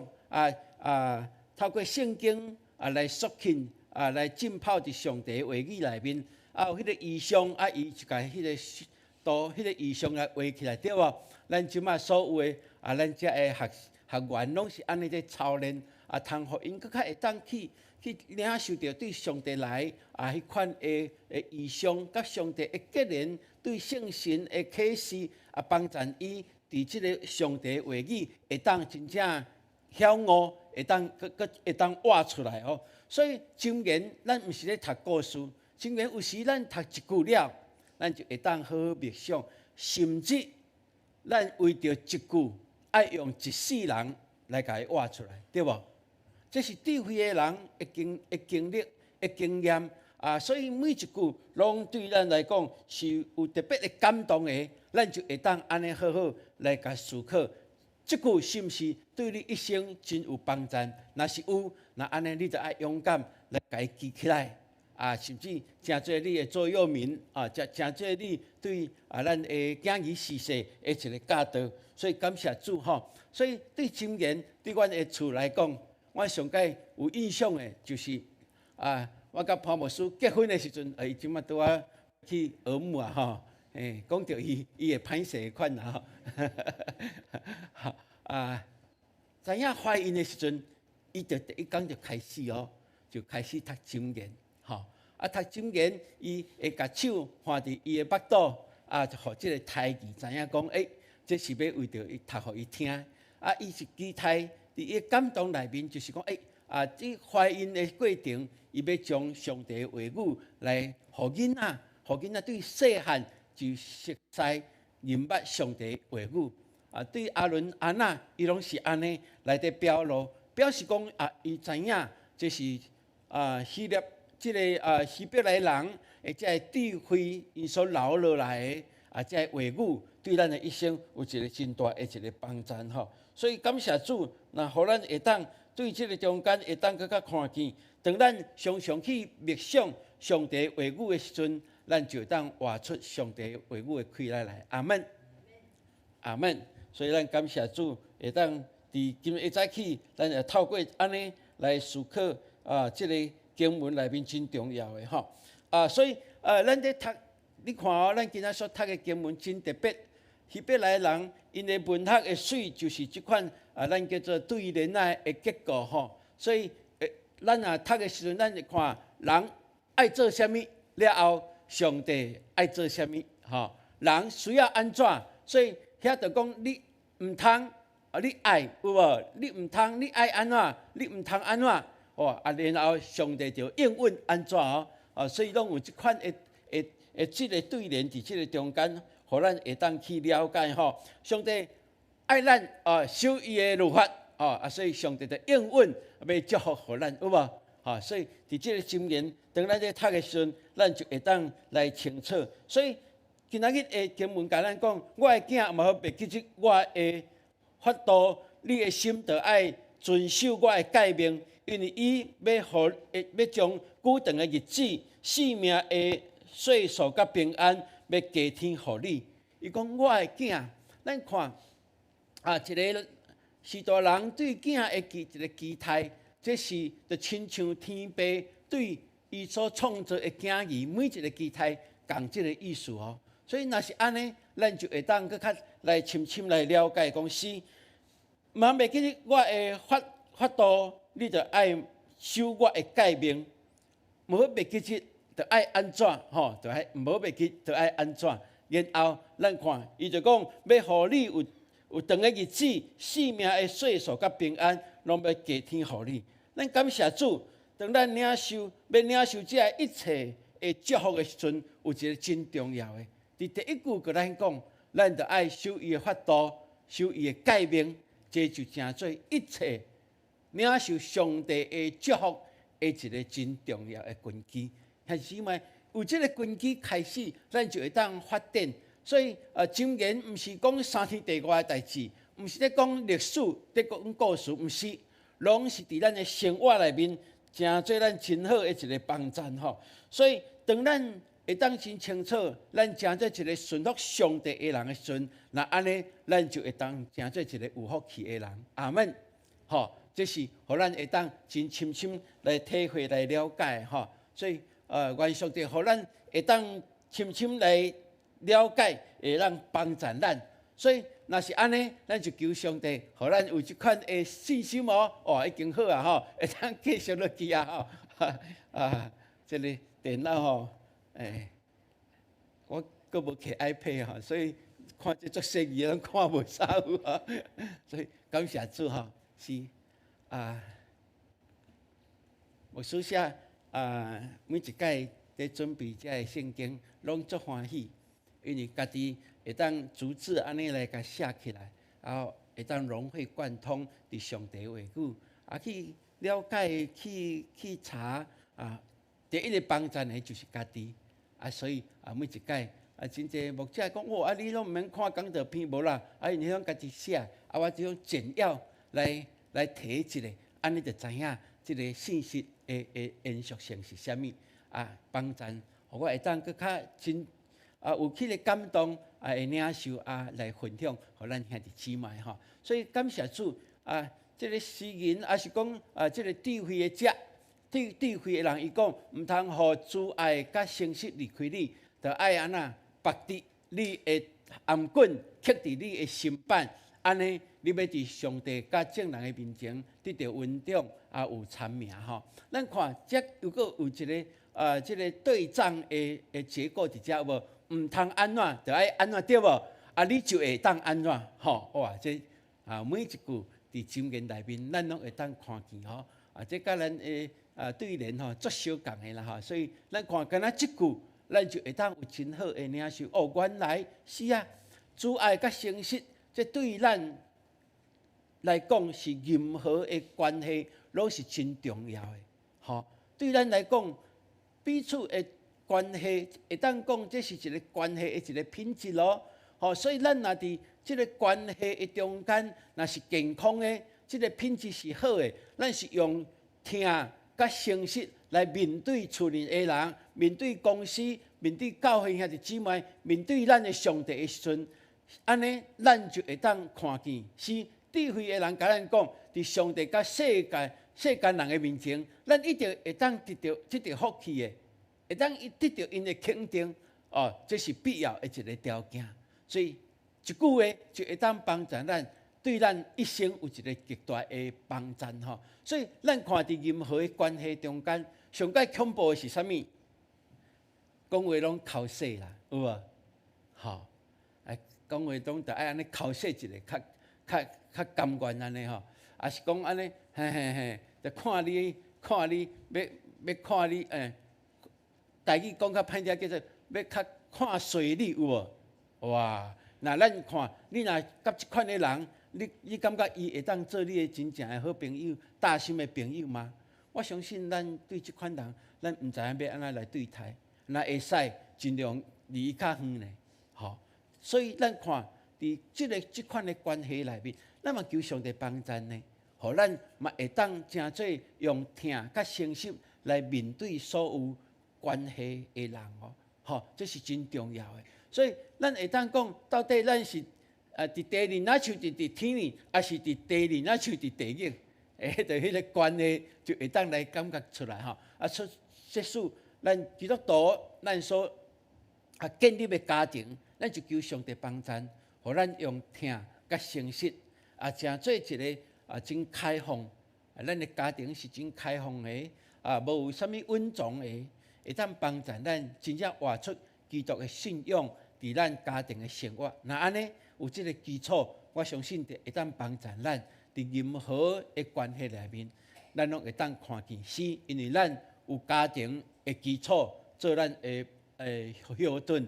啊，透過聖經啊來肅浸啊，來浸泡佇上帝話語內面，啊有彼個異象啊，伊就共彼個圖、彼個異象來畫起來，對無？咱這馬所有的啊，咱遮的學學員攏是按呢咧操練啊，通予𪜶閣較會當去領受著對上帝來啊，彼款的異象，佮上帝的結連，對聖神的啟示啊，幫助伊佇這个上帝話語會當真正曉悟，會當閣閣會當活出來哦。所以箴言，咱毋是咧讀故事，箴言有時咱讀一句了，咱就會當好好默想，甚至咱為著一句愛用一世人來共伊活出來，對無？這是智慧的人的經歷的經驗啊，所以每一句攏對咱來講是有特別的感動的，咱就會當按呢好好來共思考。這句是毋是對你一生真有幫助？若是有，那按呢你就愛勇敢來共伊記起來啊，甚至成做你的座右銘啊，成做你對啊咱的囝兒序世的一個教導。所以感謝主吼。所以對箴言對阮的厝來講，我上蓋有印象的，就是啊，我佮潘牧師結婚的時陣，伊這馬拄仔去學母啊吼，講著伊，伊會歹勢款啦吼。啊，知影懷孕的時陣，伊就第一工就開始哦，就開始讀箴言，吼。啊，讀箴言，伊會共手放佇伊的腹肚，啊，就予這个胎兒知影講，這是欲為著伊讀予伊聽。啊，伊是期待佇伊感動內面，就是講，啊，這懷孕的過程，伊欲將上帝的話語來予囡仔，予囡仔對細漢就熟悉認捌上帝話語。啊，對亞倫、亞拿，伊攏是按呢來佇表露，表示講啊，伊知影這是啊希臘這个啊希伯來人的這个智慧，𪜶所留落來的啊，這个話語對咱的一生有一个真大的一个幫助吼。所以感謝主，若予咱會當對這个中間會當閣較看見，當咱常常去默想上帝話語的時陣，咱就會當活出上帝話語的氣力來。阿們，阿們。所以咱感謝主，會當佇今日一早起，咱會透過按呢來思考啊，這个經文內面真重要的吼啊，所以咱佇讀，你看哦，咱今仔所讀的經文真特別。希伯來人𪜶的文學的媠就是這款啊，咱叫做對聯仔的結構吼。所以，咱若讀的時陣，咱就看人愛做啥物，了後上帝愛做啥物吼。人需要按怎，所以遐就講你毋通啊，你愛有無？你毋通，你愛按怎？你毋通按怎？哦啊，然後上帝就應允按怎哦？啊，所以攏有這款的的的這个對聯佇這个中間，予咱會當去了解吼。上帝愛咱啊，守伊的律法哦啊，所以上帝就應允欲祝福予咱有無？吼，所以佇這个箴言，當咱咧讀的時陣，咱就會當來清楚。所以今仔日的經文共咱講，我的囝毋好袂記得我的法度，你的心著愛遵守我的誡命，因為伊欲予欲將久長的日子、性命的歲數佮平安，欲加添予你。伊講我的囝，咱看啊，一个序大人對囝的一个期待，這是就親像天父對伊所創造的囝兒每一个期待仝這个意思哦。所以若是按呢，咱就會當閣較來深深來了解講是，嘛袂記得我的法度，你著愛守我的誡命，毋好袂記得，著愛按怎吼？著愛毋好袂記，著愛按怎？然後咱看，伊就講欲予你有長的日子、性命的歲數佮平安，攏欲加添予你。咱感謝主，當咱領受欲領受這一切的祝福的時陣，有一个真重要的。佇第一句共咱講，咱著愛守伊的法度，守伊的誡命，這就成做一切領受上帝的祝福的一个真重要的根基。兄弟姊妹，有這个根基開始，咱就會當發展。所以，箴言毋是講三天地外的代誌，毋是咧講歷史，咧講故事，毋是，攏是佇咱的生活內面，成做咱真好的一个幫贊吼。所以，當咱會當真清楚，咱成做一个順服上帝的人的時陣，若按呢，咱就會當成做一个有福氣的人。阿們，吼，這是予咱會當真深深來體會、來了解吼。所以，願上帝予咱會當深深來了解，會當幫助咱。所以，若是按呢，咱就求上帝，予咱有這款的信心哦。哦，已經好啊吼，會當繼續落去啊吼。啊，這个電腦吼，欸，我閣無摕 iPad 吼，所以看這足細字攏看無啥有啊。所以感謝主吼，是啊，牧師寫啊，每一擺佇準備這个聖經，攏足歡喜，因為家己會當逐字按呢來共寫起來，然後會當融會貫通佇上帝話語，啊去了解、去查啊。第一个幫贊的就是家己，啊，所以啊，每一擺啊，真濟牧者講，哦，啊，你攏毋免看講道片無啦，啊，因彼種家己寫，啊，我這種簡要來提一下，按呢就知影這个信息的延續性是啥物，啊，幫贊，予我會當閣較真啊，有彼个感動啊，會領受啊，來分享，予咱兄弟姊妹吼。所以感謝主啊，這个詩人抑是講啊，這个智慧的者。智慧的人，伊講毋通予慈愛佮誠實離開你，著愛按怎縛佇你的頷頸，刻佇你的心版，按呢，你欲佇上帝佮眾人的面前得著恩寵，也有聰明吼。咱看，這又閣有一个啊，這个對仗的結構佇遮有無？毋通按怎，著愛按怎對無？啊，你就會當按怎吼？哇，這啊每一句佇箴言內面，咱攏會當看見吼。啊，這佮咱的啊對聯吼足相仝的啦吼。所以咱看敢若這句，咱就會當有真好的領受。哦，原來是啊，慈愛佮誠實，這對咱來講是任何的關係，攏是真重要的。吼，對咱來講，彼此的關係會當講，這是一个關係的一个品質咯。吼，所以咱若佇這个關係的中間，若是健康的，這个品質是好的，咱是用疼佮誠實來面對厝裡的人，面對公司，面對教會兄弟姊妹，面對咱的上帝的時陣，按呢，咱就會當看見，是智慧的人共咱講，佇上帝佮世界世間人的面前，咱一定會當得著這個福氣的，會當得著𪜶的肯定，哦，這是必要的一个條件。所以一句話就會當幫助咱，對咱一生有一个極大的幫助吼。所以咱看佇任何的關係中間，上蓋恐怖的是啥物？講話攏剾洗啦，有無？吼，哎，講話攏著愛按呢剾洗一下，較較較甘願按呢吼，抑是講按呢，嘿嘿嘿，就看你看你欲欲看你，欸，台語講較歹聽，叫做欲較看衰你有無？哇！若咱看你若佮這款的人，你感覺伊會當做你的真正的好朋友、貼心的朋友嗎？我相信咱對這款人，咱毋知影欲按怎來對待，若會使盡量離伊較遠呢，吼。所以咱看佇這个這款的關係內面，咱嘛求上帝幫助呢，予咱嘛會當成做用疼佮誠實來面對所有關係的人哦，吼，這是真重要的。所以咱會當講，到底咱是啊佇地裡若像佇天裡，抑是佇地裡若像佇地獄？欸，就彼个關係就會當來感覺出來吼。啊，出即使咱基督徒，咱所啊建立的家庭，咱就求上帝幫助，予咱用疼佮誠實啊，成做一个啊真開放。啊，咱的家庭是真開放的，啊，無有啥物隱藏的，會當幫助咱真正活出基督的信仰，佇咱家庭的生活。若按呢有這个基礎，我相信會當幫助咱佇任何的關係內面，咱攏會當看見，是因為咱有家庭的基礎做咱的後盾，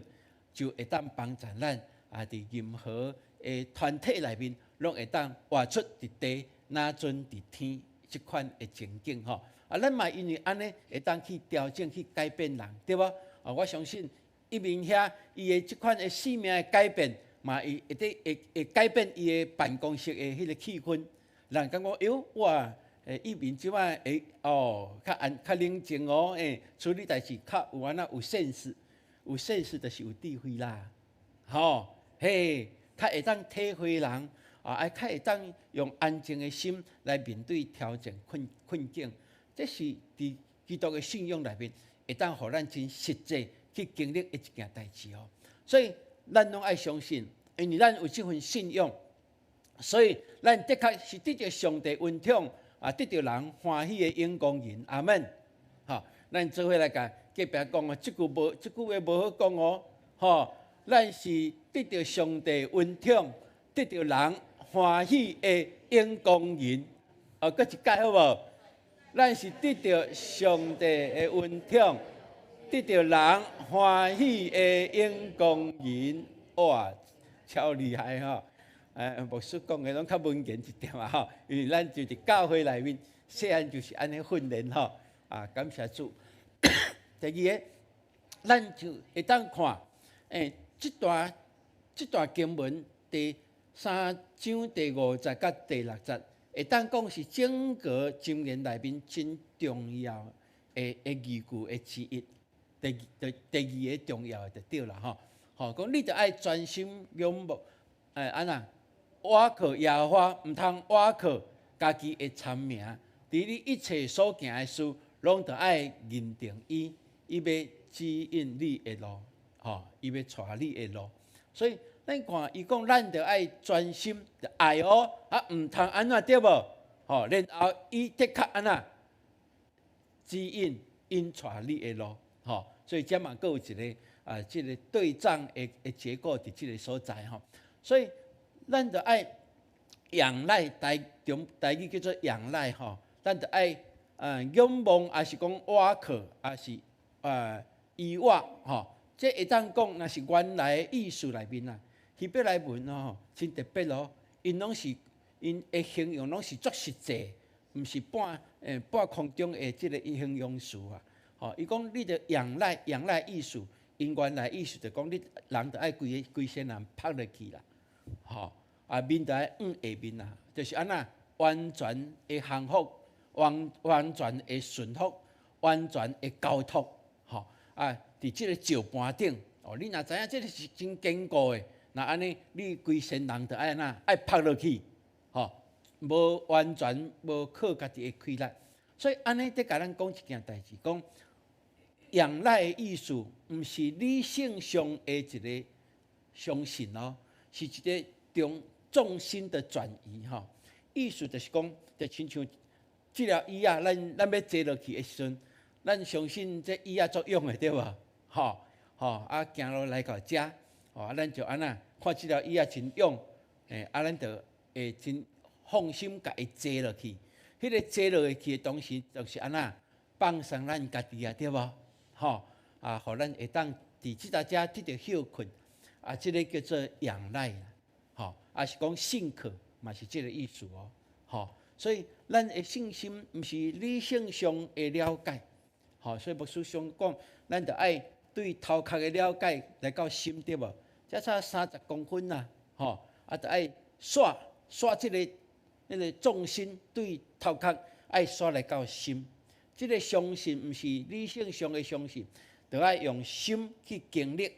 就會當幫助咱啊！佇任何的團體內面，攏會當活出佇地，若像佇天。這款的情景吼。啊，咱嘛因為按呢會當去調整、去改變人，對無？啊，我相信一明兄伊的這款的生命的改變，嘛會會得會會改變伊的辦公室的彼個氣氛。人感覺喲，哇！一明這擺會哦，較安較冷靜哦，處理代誌較有按怎有 sense，有 sense 就是有智慧啦，吼，嘿，較會當體會人，啊，愛較會當用安靜的心來面對挑戰困困境，這是佇基督的信仰內面，會當予咱真實際去經歷的一件代誌哦。所以，咱攏愛相信，因為咱有這份信仰，所以咱的確是得著上帝恩寵。啊，得著人歡喜的湧江人，阿們，吼，咱做伙來共隔壁講哦，這句無，這句話無好講哦，吼，咱是得著上帝恩寵，得著人歡喜的湧江人，哦，閣一擺好無？咱是得著上帝的恩寵，得著人歡喜的湧江人，哇，超厲害吼！牧師講的攏較文言一點啊吼，因為咱就佇教會內面，細漢就是按呢訓練吼。啊，感謝主。第二个，咱就會當看，這段這段經文第三章第五節佮第六節，會當講是整個箴言內面真重要的的字句的之一。第第第二个重要的就對啦吼。吼，講你著愛專心仰望，按怎？倚靠耶和華，毋通倚靠家己的聰明。佇你一切所行的事，攏著愛認定伊，伊欲指引你的路，吼，伊欲帶你的路。所以咱看伊講，咱著愛專心，愛哦，啊，毋通按怎對無？吼，然後伊的確按怎指引引帶你的路，吼。所以這嘛閣有一個啊，這個對仗的的結構佇這個所在吼。所以咱著愛仰賴台中台語叫做仰賴吼，咱著愛仰望，抑是講倚靠，抑是依倚吼。這會當講，若是原來的意思內面啊，希伯來文哦，真特別哦，𪜶攏是𪜶的形容攏是足實際，毋是半半空中的這个形容詞啊。吼，伊講你著仰賴仰賴意思，𪜶原來意思就講你人著愛規个規身人趴落去啦。吼，啊面著愛向下面啊，就是按怎完全的降服，完完全的順服，完全的交託，吼啊！佇這个石盤頂，哦，你若知影這个是真堅固的，若按呢，你規身人著愛按怎愛趴落去，吼，無完全無靠家己的氣力，所以按呢，佇共咱講一件代誌，講仰賴的意思，毋是理性上的一个相信哦。是一个重重心的轉移吼，意思就是講，就親像這條椅仔，咱咱欲坐落去的時陣，咱相信這椅仔足勇的對無？吼吼啊，行路來到遮，吼啊，咱就按怎看這條椅仔真勇，啊，咱就會真放心共伊坐落去。彼個坐落去的同時，就是按怎放鬆咱家己啊，對無？吼啊，予咱會當佇這搭遮得著歇睏。啊，這个叫做仰賴啦，吼，抑是講信靠，嘛是這个意思哦，吼。所以咱的信心毋是理性上的了解，吼。所以牧師常講，咱著愛對頭殼的了解來到心，對無？才差30公分啊，吼，啊，著愛煞煞這个彼个重心對頭殼愛煞來到心。這个相信毋是理性上的相信，著愛用心去經歷。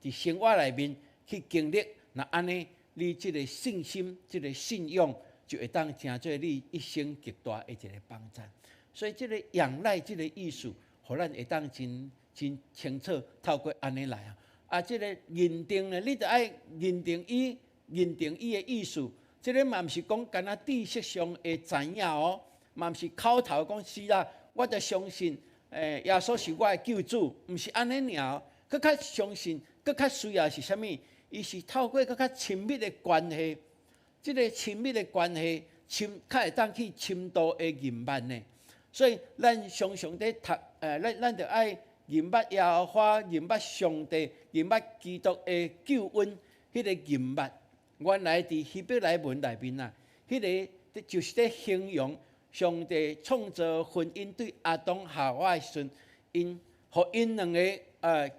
佇生活內面去經歷，若按呢，你這个信心、這个信仰就會當成做你一生極大的一个幫助。所以，這个仰賴這个意思，予咱會當真真清楚透過按呢來啊。啊，這个認定呢，你著愛認定伊，認定伊的意思。這个嘛毋是講干焦知識上的知影哦，嘛毋是口頭講是啦，我著相信，耶穌是我的救主，毋是按呢爾，閣較相信。閣較需要是啥物？伊是透過閣較親密的關係，這个親密的關係，深較會當去深度的認捌呢。所以咱常常佇讀，咱咱著愛認捌耶和華，認捌上帝，認捌基督的救恩，彼个認捌，原來佇希伯來文內面啊，彼个就是佇形容上帝創造婚姻對亞當夏娃的時陣，𪜶予𪜶兩个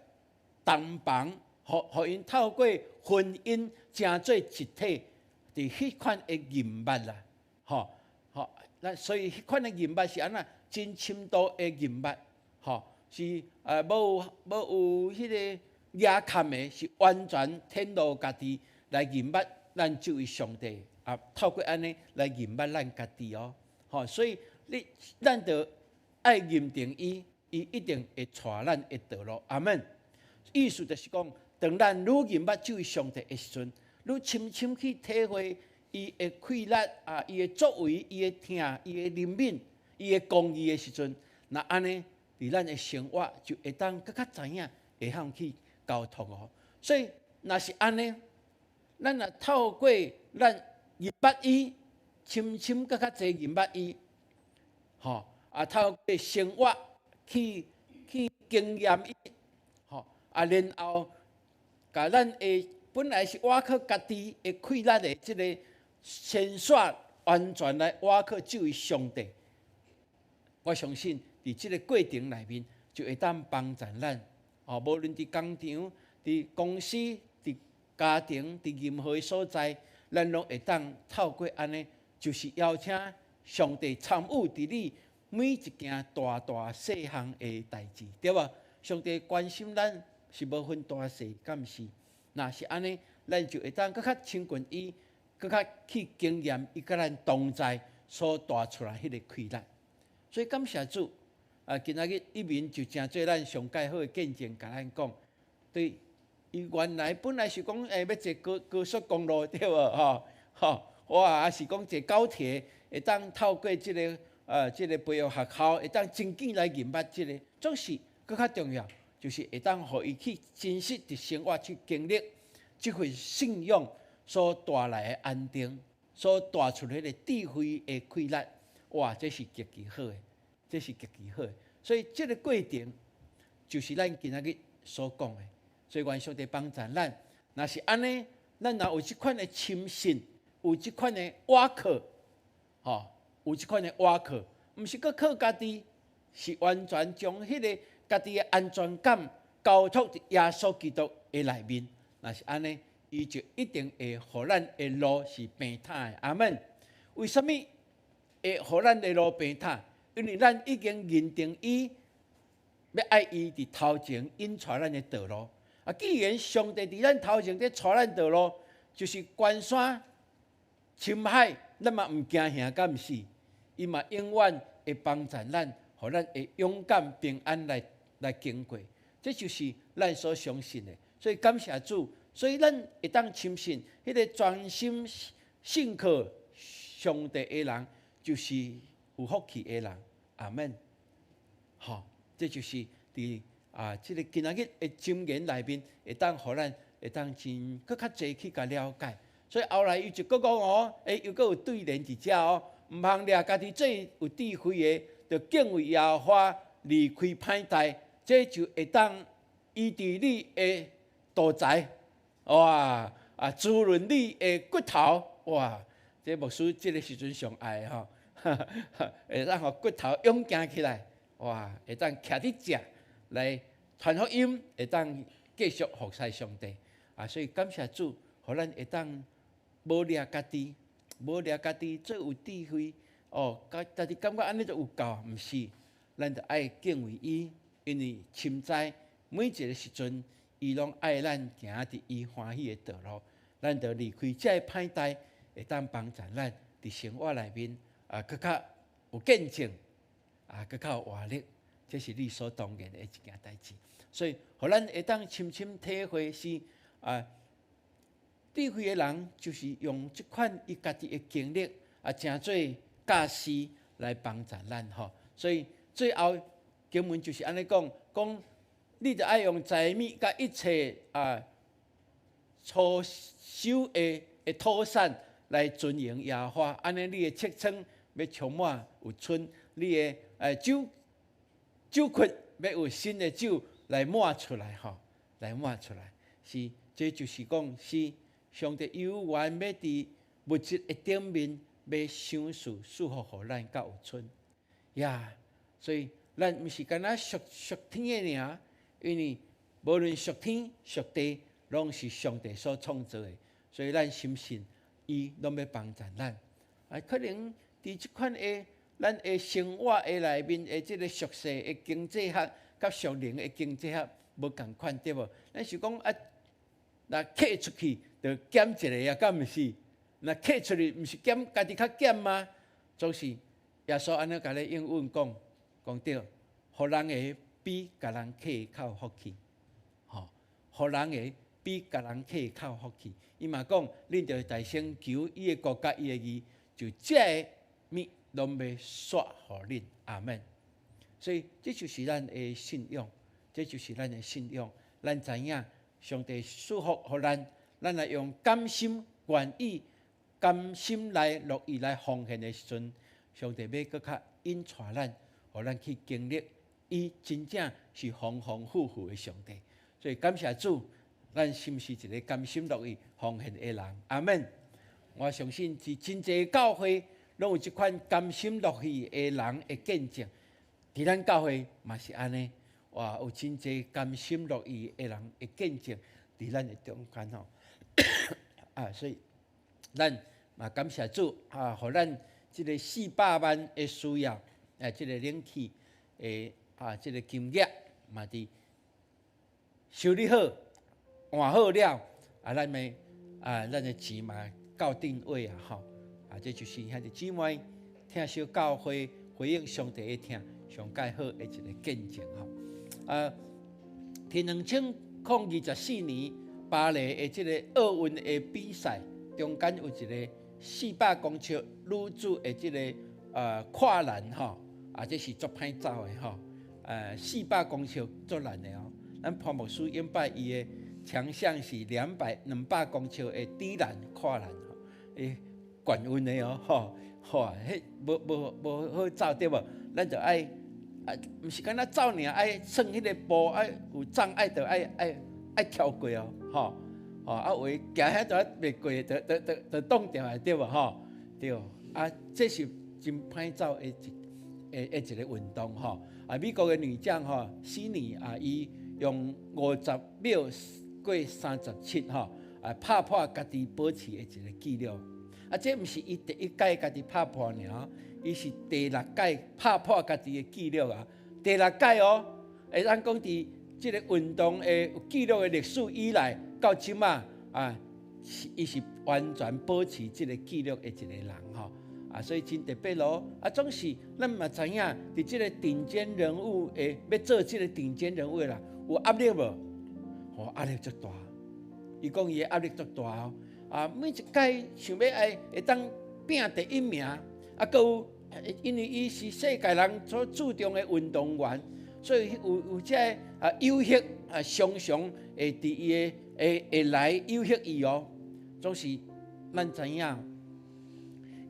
同房，予𪜶透過婚姻成做一體，佇彼款的認捌啦，吼吼，那所以彼款的認捌是按怎？真深度的認捌，吼，是無有彼个遮蓋的，是完全顯露家己來認捌咱這位上帝啊，透過按呢來認捌咱家己哦，吼，所以你咱著愛認定伊，伊一定會帶咱的道路，阿門。意思就是講，當咱愈認捌這位上帝的時陣，愈深深去體會伊的氣力啊，伊的作為，伊的疼，伊的憐憫，伊的公義的時陣，若按呢，佇咱的生活就會當閣較知影，會曉去交託哦。所以，若是按呢，咱若透過咱認捌伊，深深閣較濟認捌伊，吼啊，透過生活去經驗伊，吼啊，然後共咱的本來是倚靠家己的氣力的這个線索，完全來倚靠這位上帝。我相信佇這个過程內面，就會當幫助咱。哦，無論佇工廠、佇公司、佇家庭、佇任何所在，咱攏會當透過按呢，就是邀請上帝參與佇你每一件大大細項的代誌，對無？上帝關心咱是無分大細，敢毋是？若是按呢，咱就會當閣較親近伊，閣較去經驗伊佮咱同在所帶出來彼个氣力。所以感謝主，啊，今仔日一面就成做咱上蓋好的見證，共咱講，對，伊原來本來是講欲坐高速公路對無？吼吼，哇，抑是講坐高鐵會當透過這个培育學校，會當真緊來認捌這个，總是閣較重要，就是會當予伊去真實佇生活去經歷這份信仰所帶來的安定，所帶出彼个智慧的氣力，哇，這是極其好的，這是極其好的。所以這个過程就是咱今仔日所講的。所以願上帝幫助咱，若是按呢，咱若有這款的深信，有這款的倚靠，吼，有這款的倚靠，毋是閣靠家己，是完全將彼个家己的安全感交託佇耶穌基督的內面。若是按呢，伊就一定會予咱的路是平坦的。阿門。為啥物會予咱的路平坦？因為咱已經認定伊，欲愛伊佇頭前引帶咱的道路。啊，既然上帝佇咱頭前佇帶咱道路，就是關山深海，咱嘛毋驚嚇，敢毋是？伊嘛永遠會幫助咱，予咱會勇敢平安來經過。這就是咱所相信的。所以感謝主，所以咱會當深信，彼个專心信靠上帝的人，就是有福氣的人。阿門。吼，這就是佇這个今仔日的箴言內面，會當予咱會當真閣較濟去共了解。所以後來伊就閣講哦，又閣有對聯佇遮哦，毋通掠家己做有智慧的，著敬畏耶和華，離開歹代，這就會當醫治你的肚臍，哇！啊，滋潤你的骨頭，哇！這牧師這个時陣上愛吼，會當予骨頭勇健起來，哇！會當徛佇遮來傳福音，會當繼續服侍上帝。啊，所以感謝主，予咱會當無掠家己，無掠家己做有智慧，哦，家己感覺按呢就有夠，毋是，咱著愛敬畏伊，因為深知每一个時陣，伊攏愛咱行佇伊歡喜的道路，咱著離開這个歹代，會當幫助咱佇生活內面啊，閣較有見證，啊，閣較有活力，這是理所當然的一件代誌。所以，予咱會當深深體會是啊，智慧的人就是用這款伊家己的經歷啊，成做教示來幫助咱吼。所以最後經文就是按呢講，講你著愛用財物佮一切啊粗手的土產來尊榮耶和華，按呢你的尺倉欲充滿有春，你的酒窟欲有新的酒來滿出來吼，來滿出來，是這就是講是上帝有願欲佇物質的頂面，欲賞賜賜福予咱較有賰呀。所以咱毋是干焦屬屬天的爾，因為無論屬天屬地，攏是上帝所創造的，所以咱深信伊攏欲幫贊咱。啊，可能佇這款的咱的生活的內面的這个俗世的經濟學，佮屬靈的經濟學無仝款，對無？咱是講啊，若客出去就減一个啊，敢毋是？若客出去毋是減家己較減嗎？總是耶穌按呢共你應允講，講對，予人的比共人客的較有福氣，吼，予人的比共人客的較有福氣。伊嘛講，恁著大先求伊的國佮伊的義，就這个物攏欲煞予恁。阿門。所以這就是咱的信仰，這就是咱的信仰。咱知影上帝賜福予咱，咱來用甘心願意、甘心來樂意來奉獻的時陣，上帝欲閣較引帶咱，予咱去經歷伊真正是豐豐富富的上帝。所以感謝主，咱是毋是一个甘心樂意奉獻的人？阿門。我相信佇真濟教會攏有這款甘心樂意的人的見證。佇咱教會嘛是按呢，哇，有真濟甘心樂意的人的見證佇咱的中間吼。啊，所以咱嘛感謝主啊，予咱這个400萬的需要，啊，這个冷氣的啊，這个金額嘛佇修理好、換好了，啊，咱的啊，咱的錢嘛到帳位啊，吼，啊，這就是兄弟姊妹疼惜教會、回應上帝的疼，上蓋好的一个見證吼。啊，佇2024年巴黎的這个奧運的比賽中間有一个400公尺女子的這个跨欄吼，啊，這是足歹走的吼，四百公尺足難的哦。咱潘牧師永擺伊的強項是200公尺的底欄跨欄吼，欸，冠軍的哦，吼，吼，彼無無無好走對無？咱就愛啊，毋是干焦走爾，愛算彼个步，愛有障礙就愛愛愛跳過哦，吼，吼啊有的行遐就袂過，就就就就擋著來對無？吼，對，啊，這是真歹走的一的一个運動吼。啊，美國的女將吼，悉尼啊，伊用50秒過37吼，啊，拍破家己保持的一个紀錄。啊，這毋是伊第一屆家己拍破爾，伊是第六屆拍破家己的紀錄啊！第六屆哦，會當講佇這个運動的紀錄的歷史以來到這馬啊，伊是完全保持這个紀錄的一个人吼。啊，所以真特別咯。啊，總是咱嘛知影，佇這个頂尖人物的欲做這个頂尖人物的啦，有壓力無？吼，壓力足大。伊講伊的壓力足大哦。啊，每一屆想欲愛會當拼第一名，啊，閣有因為伊是世界人所注重的運動員，所以有有這个啊誘惑啊，常常會佇伊的會會來誘惑伊哦。總是咱知影，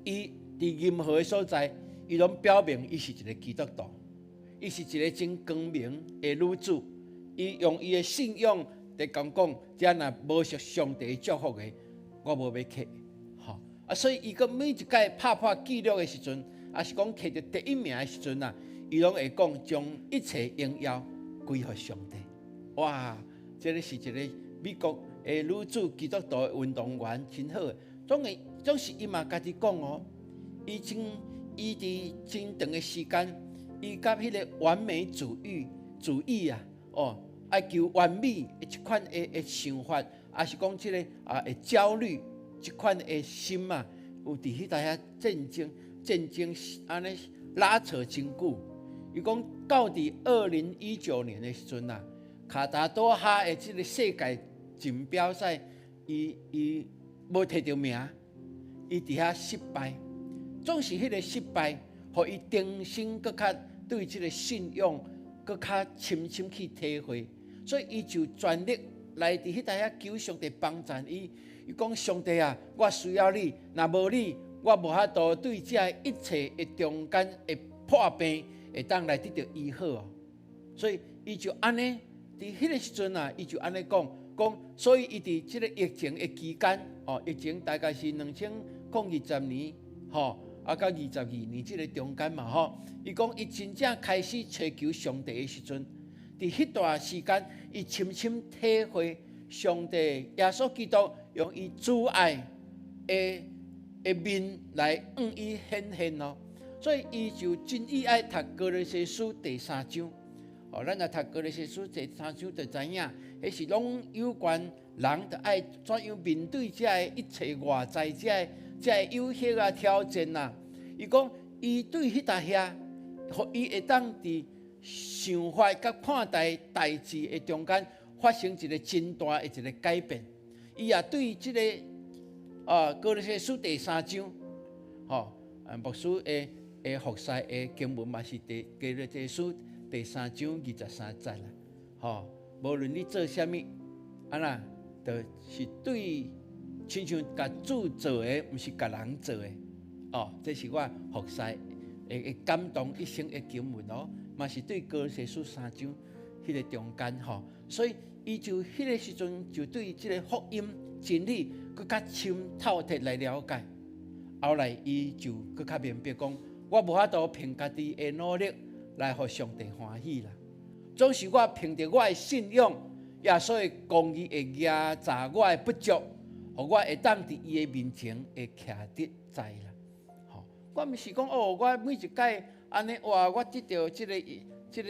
伊佇任何的所在，伊攏表明伊是一个基督徒，伊是一个真光明的女子。伊用伊的信仰來講講，這若無屬上帝祝福的，我無欲揢，吼啊！所以伊閣每一屆拍破紀錄的時陣，抑是講摕著第一名的時陣啊，伊攏會講將一切榮耀歸予上帝。哇！這个是一个美國的女子基督徒的運動員，真好。總會總是伊嘛家己講哦，伊真伊佇真長的時間，伊佮彼个完美主義主義啊，哦，愛求完美的這款的的想法，抑是講這个啊會焦慮這款的心啊，有佇彼搭遐戰爭戰爭按呢拉扯真久。伊講到佇2019年的時陣啊，卡達多哈的這个世界錦標賽，伊伊無摕著名，伊佇遐失敗，總是彼个失敗，予伊重新閣較對這个信仰閣較深深去體會，所以伊就全力來佇彼搭遐求上帝幫助伊。伊講上帝啊，我需要你，若無你，我無法度對這一切的中間的破病會當來得著醫好哦。所以伊就按呢，佇彼个時陣啊，伊就按呢講講，所以伊佇這个疫情的期間，哦，疫情大概是2020年，吼，啊到22年這个中間嘛吼，伊講伊真正開始揣求上帝的時陣，佇彼段時間，伊深深體會上帝耶穌基督用伊慈愛的面來向伊顯現咯，所以伊就真意愛讀歌羅西書第三章。哦，咱若讀歌羅西書第三章就知影，彼是攏有關人著愛怎樣面對這个一切外在這个誘惑啊、挑戰啊。伊講，伊對彼搭遐，予伊會當佇想法佮看待代誌的中間發生一个真大的一个改變。伊也對這个啊歌羅西書第三章，吼，啊牧師的服侍的經文嘛是佇歌羅西書第三章23節啦，吼，無論你做啥物，按怎，就是對親像共主做的，毋是共人做的，哦，這是我服侍會感動一生的經文哦，嘛是對歌羅西書三章彼个中間吼，所以伊就彼个時陣就對這个福音真理閣較深透徹來了解，後來伊就閣較明白講，我無法度憑家己的努力來予上帝歡喜啦，總是我憑著我的信仰，耶穌的公義會壓榨我的不足，予我會當佇伊的面前會徛得在啦。吼，我毋是講哦，我每一擺按呢哇，我得著這个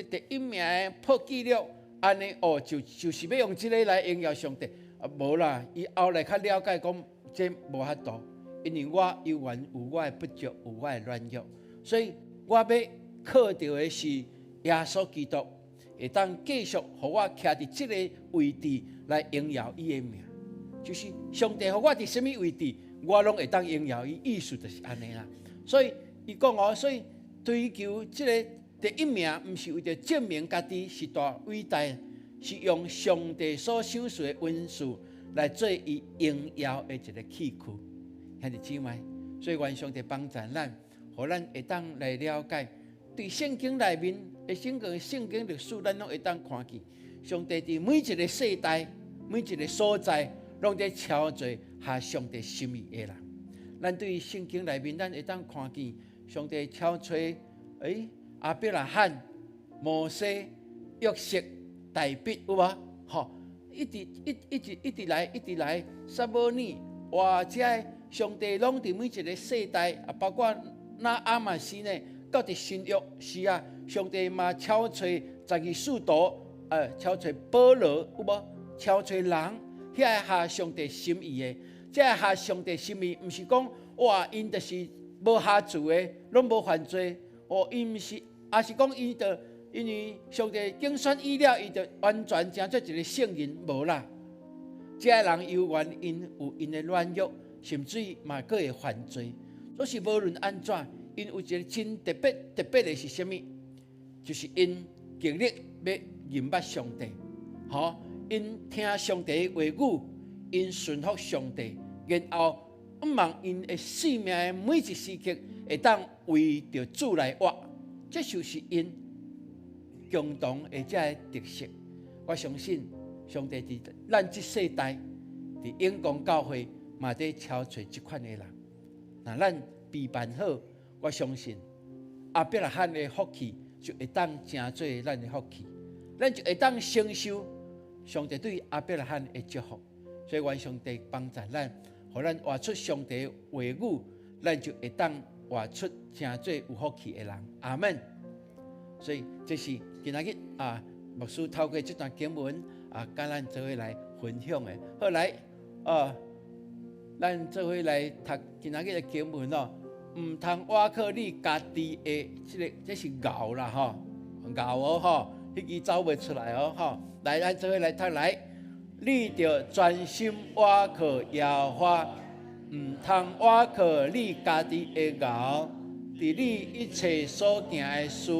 第一名的破紀錄，按呢哦，就是欲用這个來榮耀上帝。啊，無啦，伊後來較了解講，這無法度，因為我猶原有我的不足，有我的軟弱，所以我欲靠著的是耶穌基督，會當繼續予我徛佇這个位置來榮耀伊的名。就是上帝予我佇啥物位置，我攏會當榮耀伊。意思就是按呢啦。所以伊講哦，所以追求這个第一名，毋是為著證明家己是偌偉大，是用上帝所賞賜的恩賜來做伊榮耀的一个器具。兄弟姊妹，所以願上帝幫助咱，予咱會當來了解。佇聖經內面的整個聖經歷史，咱攏會當看見，上帝佇每一个世代、每一个所在，攏佇召聚合上帝心意的人。咱對聖經內面，咱會當看見上帝召聚，亞伯拉罕、摩西、約瑟、大衛，有無？吼，一直一一直一直來，一直來，撒母耳，哇！這个上帝攏佇每一个世代，啊，包括拿亞瑪斯呢。到佇新約時啊，上帝嘛召揣十二使徒，召揣保羅，有無？召揣人，遐个合上帝心意的，這个合上帝心意，毋是講哇，𪜶就是無瑕疵的，攏無犯罪，哦，𪜶毋是，抑是講𪜶就因為上帝揀選伊了，伊就完全成做一个聖人，無啦。這个人猶原𪜶有𪜶的軟弱，甚至嘛閣會犯罪。所以無論按怎。𪜶有一个真特別特別的是啥物？就是𪜶極力欲認捌上帝，吼，𪜶聽上帝的話語，𪜶順服上帝，然後向望𪜶的生命的每一時刻會當為著主來活，這就是𪜶共同的這个特色。我相信上帝佇咱這世代，佇永光教會嘛佇召揣這款的人。若咱備辦好，我相信亞伯拉罕的福氣就會當成做咱的福氣，咱就會當承受上帝對亞伯拉罕的祝福。所以願上帝幫助咱，予咱活出上帝的話語，咱就會當活出成做有福氣的人。阿門。所以這是今仔日啊，牧師透過這段經文啊，佮咱做伙來分享的。好來，啊，咱做伙來讀今仔日的經文哦。毋通倚靠你家己的這个，這是牛啦吼，牛哦吼，彼支走袂出來哦吼。來，咱做伙來讀來，你著專心倚靠耶和華，毋通倚靠你家己的牛，佇你一切所行的事，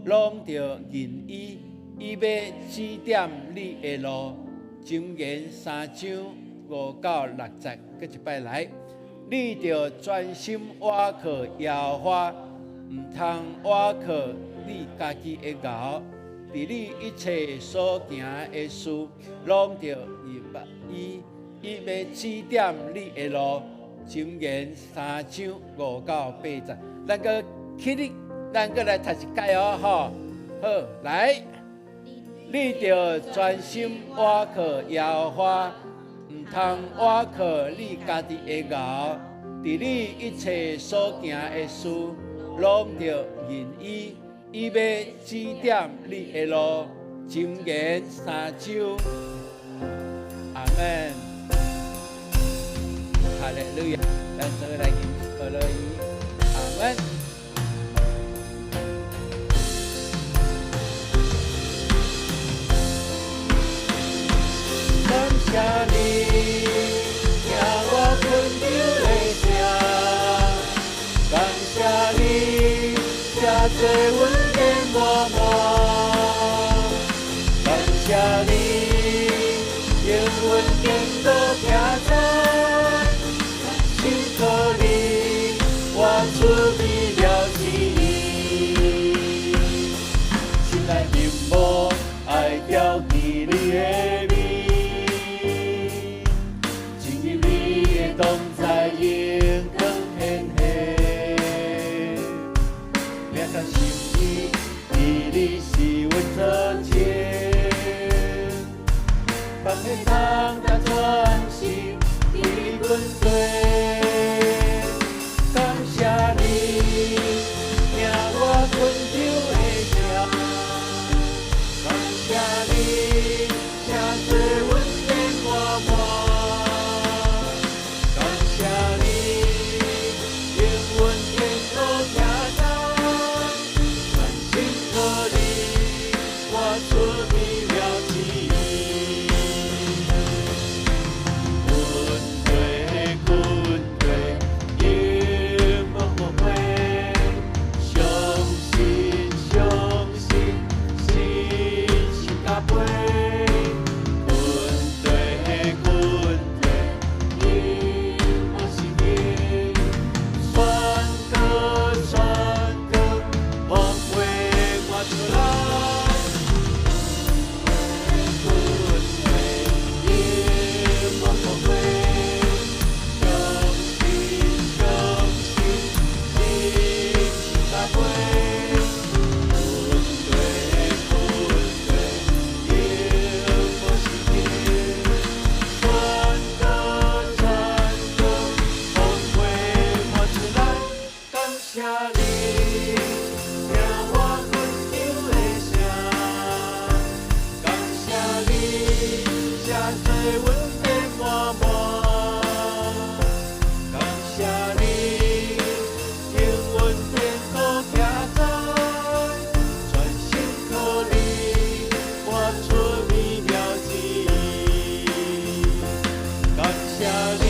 攏著認伊，伊欲指點你的路。箴言3章5到6節，閣一擺來。你著專心倚靠耶和華，毋通倚靠你家己的牛，佇你一切所行的事，攏著認捌伊，伊欲指點你的路。箴言三章五到八节，咱閣起立，咱閣來讀一擺哦，吼，好，來，你著專心倚靠耶和華，毋通倚靠你家己的𠢕，佇你一切所行的事，攏著認伊，伊欲指點你的路。箴言三章，阿門。哈利路亞，咱做伙來吟歌落伊，阿門。感謝你，聽我懇求的聲，感謝你，這濟恩典滿滿，感謝你，永遠堅固徛在，心靠你，我出美妙旨意，心內面無愛牢記你的名，進入你的同在榮光顯現，拼甲心意，伫你是阮做證，放下重擔專心伫你跟隨，感謝你，聽我懇求的聲，感謝你，這濟恩典滿滿，感謝你，永遠堅固徛在，專心靠你，我出美妙旨意。阮對阮對永無後悔，相信相信信心加倍。阮對阮對永無失意，宣告宣告，風花滿出來。阮對永無後悔，相信相信信心加倍。阮對阮對永無失意，宣告宣告，風花滿出來。感謝你，聽我懇求的聲，感謝你，這濟恩典滿滿，感謝你，永遠堅固徛在，專心靠你，我出美妙旨意。感謝你，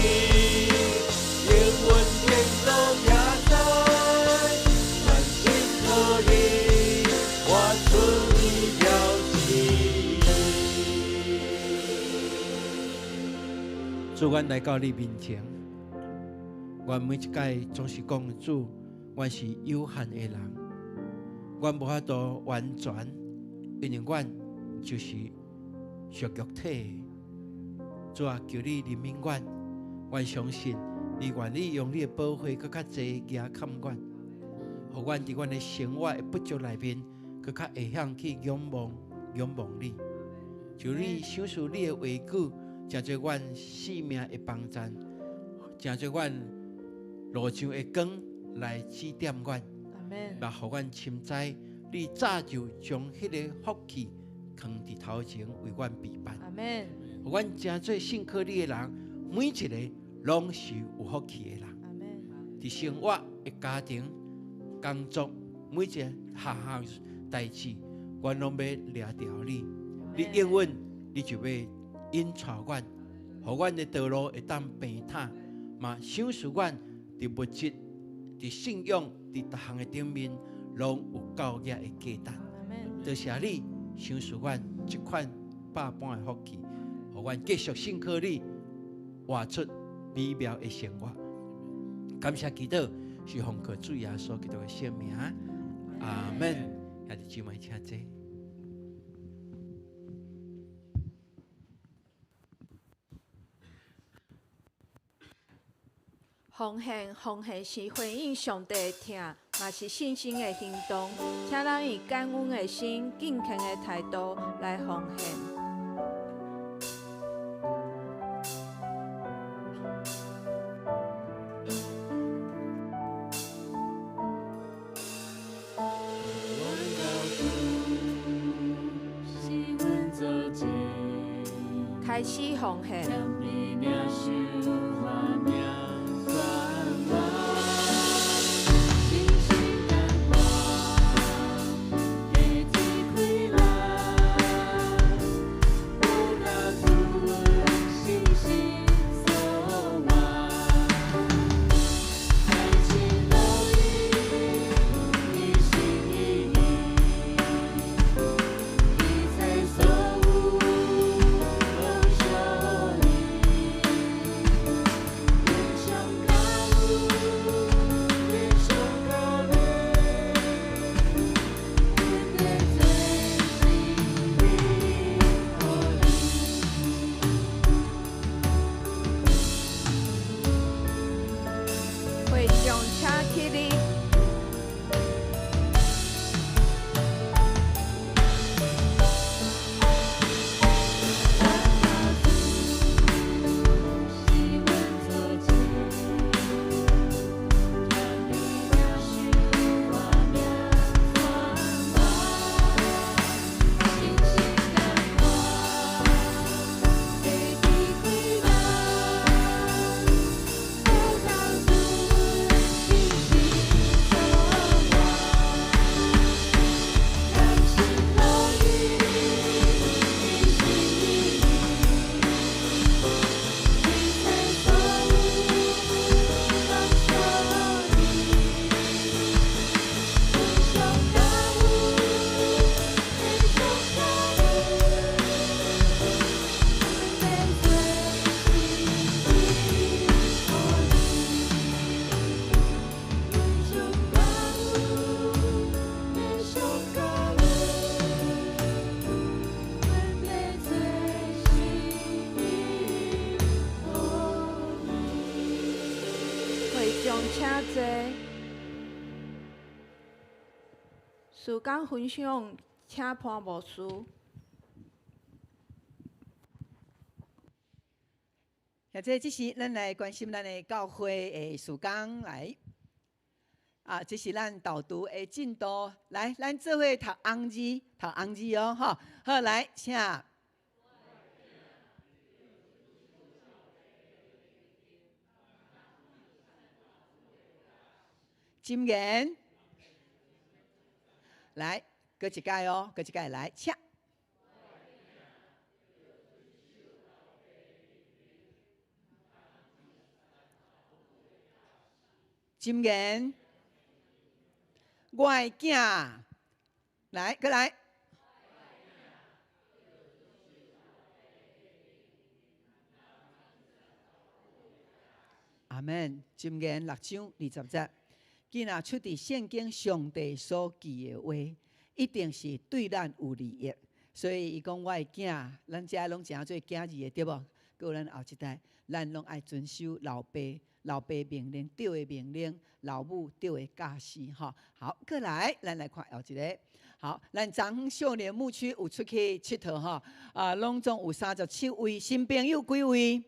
永遠堅固徛在，專心靠你，我出美妙旨意。主，阮來到你面前，阮每一擺總是講主，阮是有限的人，阮無法度完全，因為阮就是屬肉體的。主啊，求你憐憫阮，阮相信你願意用你的寶血閣較濟額看阮，予阮佇阮的生活的不足內面，閣較會曉去仰望仰望你。求你賞賜你的話語，成做阮生命的幫贊，成做阮路上的光來指點阮，阿門。嘛予阮深知你早就將彼个福氣囥佇頭前為阮備辦。阿門。予阮成做信靠你的人，每一个攏是有福氣的人。阿門。佇生活的家庭、工作，每一個項項代誌，阮攏欲掠著你。你應允，你就欲引帶阮，予阮的道路會當平坦，嘛賞賜阮佇物質、佇信仰、佇逐項的頂面，攏有夠額的價值。阿門。多謝你賞賜阮這款百般的福氣，予阮繼續信靠你，活出美妙的生活。感謝祈禱，是奉靠主耶穌基督的聖名，阿門。兄弟姊妹請坐。奉獻，奉獻是回應上帝的疼，嘛是信心的行動。請咱以感恩的心、敬虔的態度來奉獻。開始奉獻。會眾請起立。會眾請坐。事工分享，請潘牧師。現在這時，咱來關心咱的教會的事工來。啊，這是咱導讀的進度。來，咱做伙讀紅字，讀紅字哦，吼。好，來，請。箴言，來，閣一擺哦，閣一擺來，請。箴言，我的囝，來，閣來。阿們，箴言六章二十節。既若出佇聖經上帝所記的話，一定是對咱有利益。所以伊講我的囝，咱遮攏誠做囝兒的，對無？閣有咱後一代，咱攏愛遵守老爸、老爸命令對的命令，老母對的教示，吼。好，閣來，咱來看後一个。好，咱昨昏少年牧區有出去𨑨迌吼，啊，攏總有37位新朋友，幾位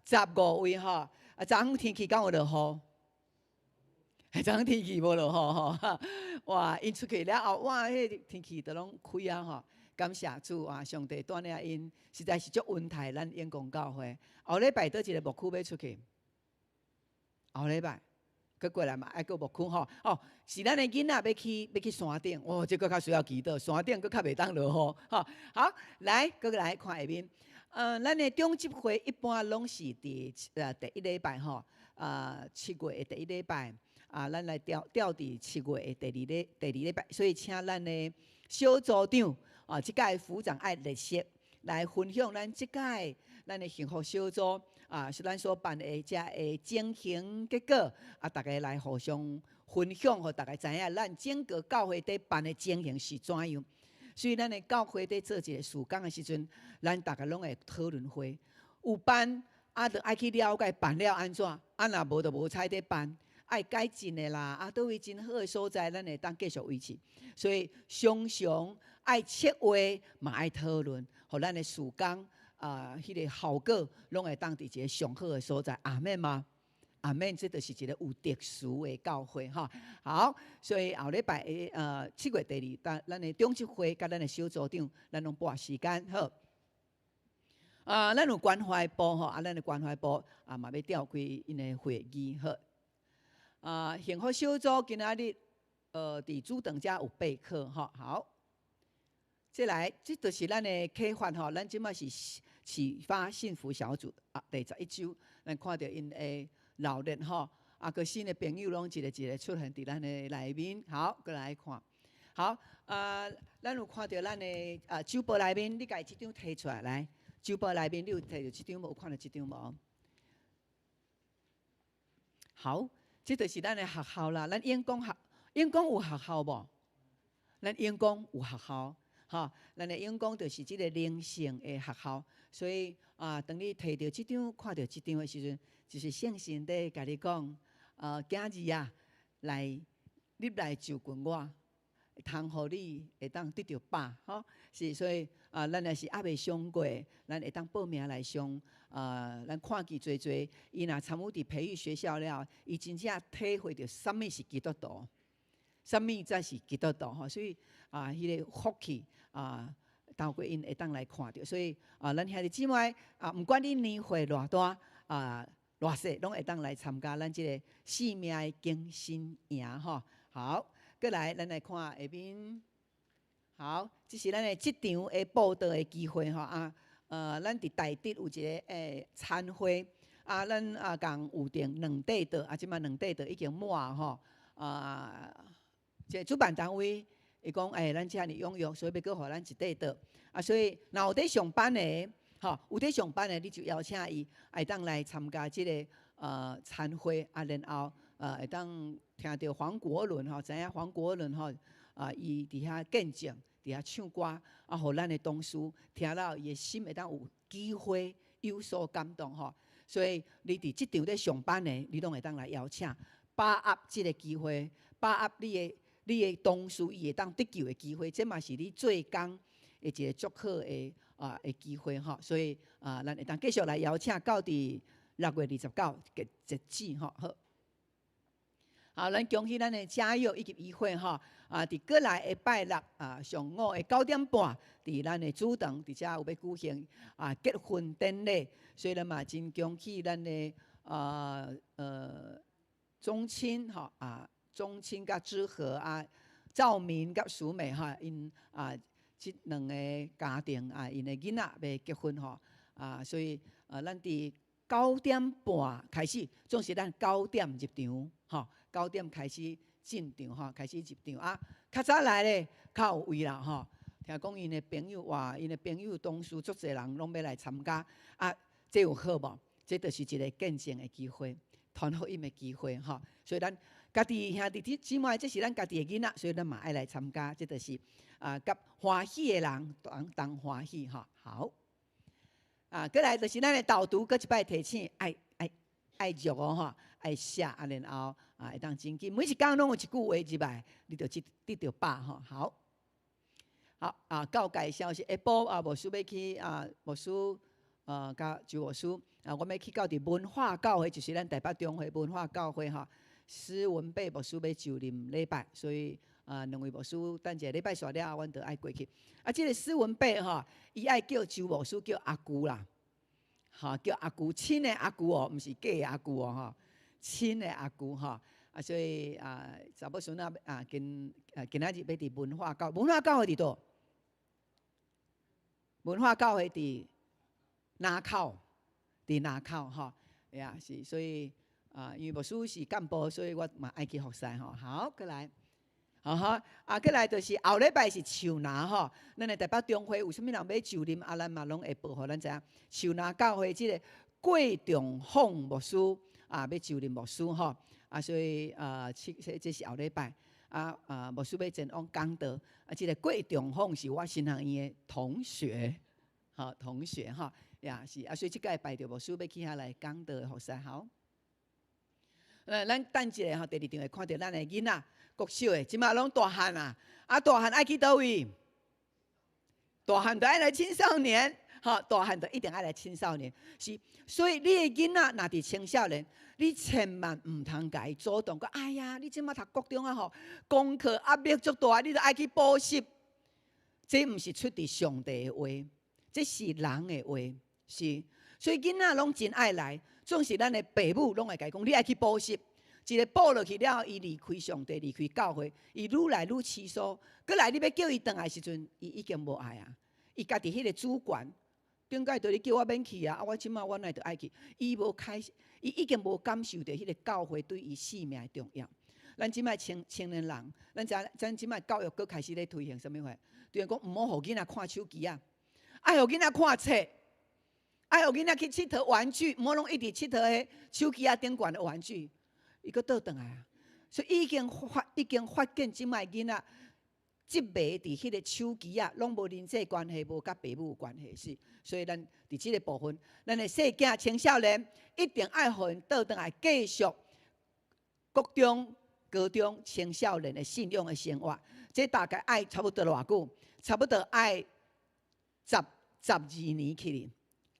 ？15位吼。啊，昨昏天氣敢有落雨？昨昏天氣無落雨吼，哇！𪜶出去了後，哇！彼个天氣都攏開啊吼！感謝主啊，上帝帶領𪜶，實在是足恩待咱永光教會。後禮拜佗一个牧區欲出去？後禮拜，閣過來嘛，愛閣牧區吼。哦，是咱的囡仔欲去，欲去山頂，哦，這閣較需要祈禱，山頂閣較袂當落雨吼。好，來，閣來看下面。咱的長執會一般攏是佇第一禮拜吼，7月的第一禮拜。啊，咱來調調佇7月的第二禮拜，所以請咱的小組長啊，這屆副長愛列席來分享咱這屆咱的幸福小組啊，是咱所辦的這个情形結果啊，大家來互相分享，予大家知影咱整個教會佇辦的情形是怎樣。所以咱的教會佇做一個事工的時陣，咱大家攏會討論會，有辦啊，著愛去了解辦了按怎，啊，若無就無彩咧辦，愛改進的啦，啊，佗位真好的所在，咱會當繼續維持。所以常常愛策劃，嘛愛討論，予咱的事工啊，彼個效果攏會當佇一个上好的所在。阿們嗎？阿們，這就是一個有特殊的教會吼。好，所以後禮拜7月12，咱的長執會佮咱的小組長，咱攏撥時間好。啊，咱有關懷部吼，啊，咱的關懷部啊嘛欲召開𪜶的會議好。啊，幸福小組今仔日佇主堂遮有備課吼。好，再來，這就是咱的啟發吼。咱這擺是啟發幸福小組啊，第11週，咱看著𪜶的熱烈吼，啊，閣新的朋友攏一个一个出現佇咱的內面。好，閣來看。好，啊，咱有看著咱的啊周報內面，你共這張提出來來。周報內面你有提著這張無？有看著這張無？好，這就是咱的學校啦。咱永光學，永光有學校無？咱永光有學校，吼，咱的永光就是這个靈性的學校。所以啊，當你提著這張、看著這張的時陣，就是聖神佇共你講，囝兒啊，來，你來就近我，通予你會當得著飽，吼，是所以啊，咱若是猶未上過，咱會當報名來上。啊，咱看見濟濟，伊若參與佇培育學校了，伊真正體會著啥物是基督徒，啥物才是基督徒吼。所以啊，彼个福氣啊，透過𪜶會當來看著。所以啊，咱兄弟姊妹啊，毋管你年歲偌大啊，偌細，攏會當來參加咱這个生命的更新營吼。好，閣來，咱來看下面。好，這是咱的職場的報道的機會吼啊。咱佇台竹有一个餐會啊，咱啊共預訂兩塊桌，啊，這擺兩塊桌已經滿吼。啊，這個主辦單位伊講，欸，咱遮爾踴躍，所以欲閣予咱一塊桌。啊，所以若有佇上班的，吼，有佇上班的，你就邀請伊會當來參加這个餐會啊，然後會當聽著黃國倫吼，知影黃國倫吼啊，伊佇遐見證，佇遐唱歌，啊，予咱的同事聽了伊的心會當有機會有所感動吼。所以你佇職場咧上班的，你攏會當來邀請，把握這个機會，把握你的同事伊會當得救的機會，這嘛是你做工的一个足好的啊的機會吼。所以啊，咱會當繼續來邀請到佇6月29截截止吼。好，好，咱恭喜咱的嘉佑以及議會吼，啊，佇閣來的拜六啊上午的9點半，佇咱的主堂佇遮有欲舉行啊結婚典禮，所以咱嘛真恭喜咱的啊宗親吼啊宗親佮知和啊趙明佮淑美哈，𪜶啊這兩个家庭啊，𪜶的囡仔欲結婚吼啊，所以啊咱佇九點半開始，總是咱九點入場吼，九點開始進場吼，開始入場啊。較早來咧較有位啦吼。聽講𪜶的朋友哇，𪜶的朋友同事足濟人攏欲來參加啊，這有好無？這就是一个見證的機會，傳福音的機會吼。所以咱家己兄弟姊妹，這是咱家己的囡仔，所以咱嘛愛來參加。這就是啊，佮歡喜的人同同歡喜吼。好。啊，閣來就是咱的導讀，閣一擺提醒，愛愛愛讀哦吼，愛寫啊，然後啊會當真緊，每一工攏有一句話入來，你就得得著飽吼。好，好啊，教界消息，下晡啊，牧師欲去啊，牧師啊，佮周牧師啊，我欲去到佇文化教會，就是咱台北中會文化教會吼，施文貝牧師欲就任禮拜，所以啊，兩位牧師等一下禮拜煞了後，阮就愛過去。啊，這个施文貝吼，伊愛叫周牧師叫阿姑啦，吼，叫阿姑，親的阿姑哦，毋是假的阿姑哦，吼，親的阿姑吼。啊，所以啊，查某孫仔啊，今啊今仔日欲佇文化教文化教會佇佗？文化教會佇林口，佇林口吼，呀是，所以啊，因為牧師是幹部，所以我嘛愛去服侍吼。好，閣來。好哈，啊，閣來就是後禮拜是樹林吼，咱的台北中會有啥物人欲就任，啊，咱嘛攏會報予咱知影。樹林教會這个郭仲鳳牧師啊，欲就任牧師吼，啊，所以啊，這這是後禮拜，啊啊，牧師欲前往講道，啊，這个郭仲鳳是我神學院的同學，吼，同學吼，也是啊，所以這屆拜著牧師欲去遐來講道的服侍。好，咱等一下吼，第二場會看著咱的囡仔國小的，這馬攏大漢啊，啊大漢愛去佗位？大漢就愛來青少年，吼，大漢就一定愛來青少年。是，所以你的囡仔若佇青少年，你千萬毋通共伊阻擋，講哎呀，你這馬讀國中啊吼，功課壓力足大，你著愛去補習。這毋是出佇上帝的話，這是人的話，是。所以囡仔攏真愛來，總是咱的爸母攏會共伊講，你愛去補習。一个補落去了後，伊離開上帝，離開教會，伊愈來愈稀疏。閣來，你欲叫伊轉來的時陣，伊已經無愛啊。伊家己彼个主權，頂擺著你叫我免去啊，啊我這馬我哪會著愛去？伊無開始，伊已經無感受著彼个教會對伊生命的重要。咱這擺青青年人，咱知咱這擺教育閣開始咧推行啥物貨？就是講毋好予囡仔看手機啊，愛予囡仔看冊，愛予囡仔去𨑨迌玩具，毋好攏一直𨑨迌彼手機仔頂懸的玩具。伊閣倒轉來啊，所以已經發現這擺囡仔執迷佇彼个手機仔，攏無人際關係，無佮爸母有關係，是。所以咱佇這個部分，咱的細囝青少年一定愛予𪜶倒轉來繼續國中、高中青少年的信仰的生活。這大概愛差不多偌久？差不多愛十二年去哩，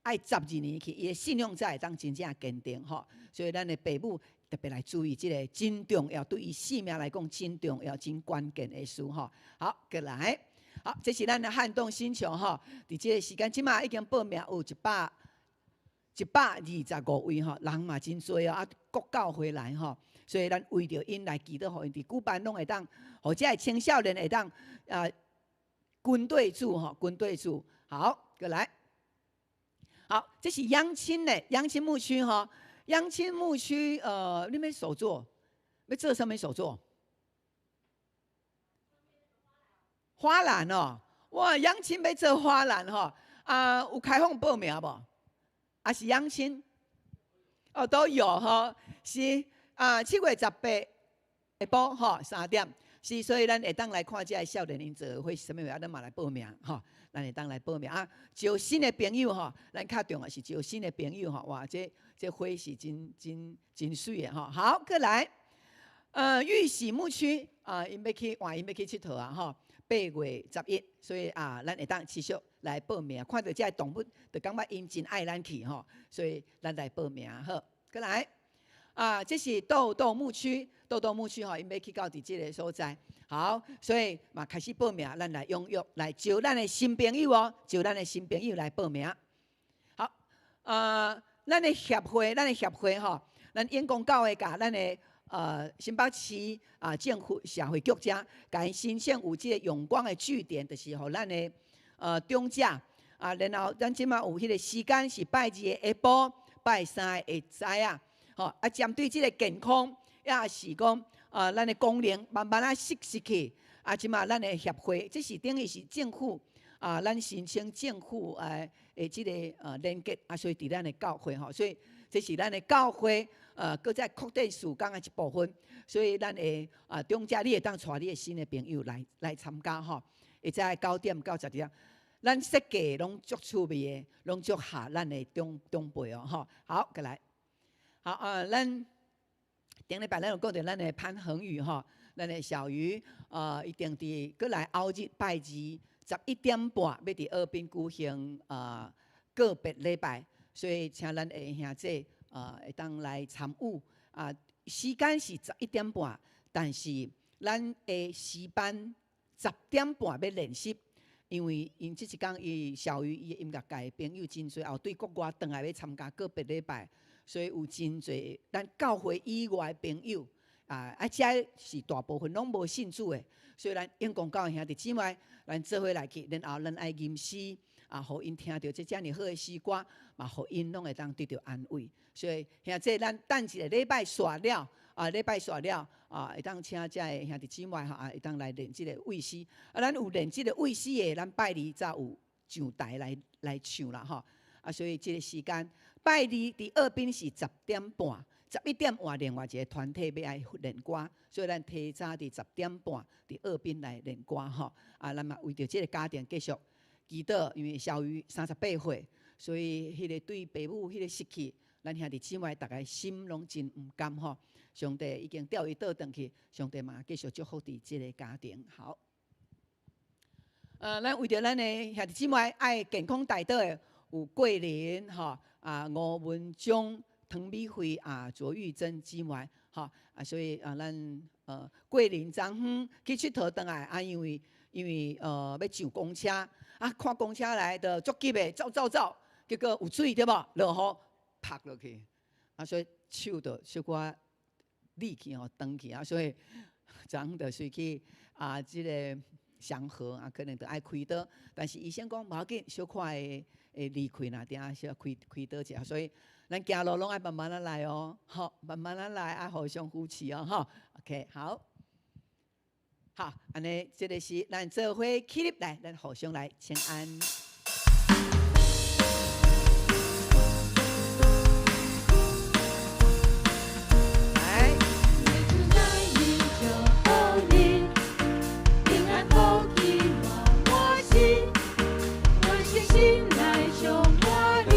愛十二年去，伊的信仰才會當真正堅定吼。所以咱的爸母特別來注意這个真重要，對伊生命來講真重要、真關鍵的事吼。好，閣來，好，這是咱的撼動星球吼。佇這个時間，這馬已經報名有125位吼，人嘛真濟哦，啊，各教會來吼，所以咱為著𪜶來祈禱，予𪜶佇舉辦攏會當，予這个青少年會當啊，跟對主吼，跟對主。好，閣來，好，這是央親的央親牧區吼。央親牧區，你欲手作，欲做啥物手作？花籃哦，哇，央親欲做花籃吼，啊，有開放報名無？抑是央親？哦，都有吼，是啊，7月18下晡吼3點，是，所以咱會當來看這个少年𪜶做的會是啥物啊，咱嘛來報名吼，咱會當來報名啊，招新的朋友吼，咱較重要是招新的朋友吼，哇，這花是真真真媠的吼。好，閣來，玉喜牧區啊，𪜶欲去換，𪜶欲去𨑨迌啊，吼，8月11，所以啊，咱會當持續來報名。看著這个動物，就感覺𪜶真愛咱去吼，所以咱來報名。好，閣來，啊，這是豆豆牧區，豆豆牧區吼，𪜶欲去到佇這个所在。好，所以嘛開始報名，咱來踴躍來招咱的新朋友哦，招咱的新朋友來報名。好，咱的協會，咱的協會吼，咱永光教會佮咱的新北市啊政府社會局遮，共𪜶申請有這个永光的據點，就是予咱的長者啊，然後咱這馬有彼个時間是拜二的下晡，拜三的下早啊，吼啊，針對這个健康，抑是講啊，咱的功能慢慢仔失去，啊，這馬咱的協會，這是等於是政府啊，咱申請政府的這个連結啊，所以佇咱的教會吼，所以這是咱的教會閣再擴展事工的一部分，所以咱的啊長者，你會當帶你的新的朋友來參加吼，下早9點到12點，咱設計攏足趣味的，攏足合咱的長輩哦吼。好，閣來，好啊，咱頂禮拜咱有講著咱的潘恆宇吼，咱的小魚啊，一定佇閣來後日拜二11點半，欲佇澳濱舉行啊告別禮拜，所以請咱的兄弟啊會當來參與啊。時間是十一點半，但是咱的詩班10點半欲練習，因為𪜶這一工伊小魚伊的音樂界的朋友真濟，也對國外轉來欲參加告別禮拜，所以有真濟咱教會以外的朋友啊，啊，這是大部分攏無信主的，所以咱永光教會兄弟姊妹，咱做伙來去，然後咱愛吟詩啊，予𪜶聽著這遮爾好的詩歌，嘛予𪜶攏會當得著安慰。所以兄弟，咱等一個禮拜煞了，啊，禮拜煞了，啊，會當請遮个兄弟姊妹吼，啊，會當來練這个衛詩。啊，咱有練這个衛詩的，咱拜二才有上台來唱啦吼。啊，所以這个時間拜二佇澳濱是10點半，11點換另外一个團體欲來練歌，所以咱提早佇十點半佇澳濱來練歌吼。啊，咱嘛為著這个家庭繼續祈禱，因為小魚38歲，所以彼个對爸母彼个失去，咱兄弟姊妹逐个心攏真毋甘吼。上帝已經調伊倒轉去，上帝嘛繼續祝福佇這个家庭。好，咱為著咱的兄弟姊妹愛健康代禱的有桂林吼啊吳文忠、唐美惠啊卓玉珍姊妹吼啊，所以啊咱桂林昨昏去𨑨迌轉來啊，因為欲上公車啊，看公車來就足急的，走走走，結果有水對無？落雨拍落去啊，所以手就小可力氣吼斷去啊，所以昨昏就隨去啊，這个祥和啊，可能就愛開刀，但是醫生講無要緊，小可會會離開若定小開開刀者，所以咱行路攏愛慢慢仔來哦，吼，慢慢仔來，愛互相扶持哦，吼，OK，好，好，按呢，這个是咱做伙起立來，咱互相來請安。來。平安福氣滿滿心，阮心心內充滿你，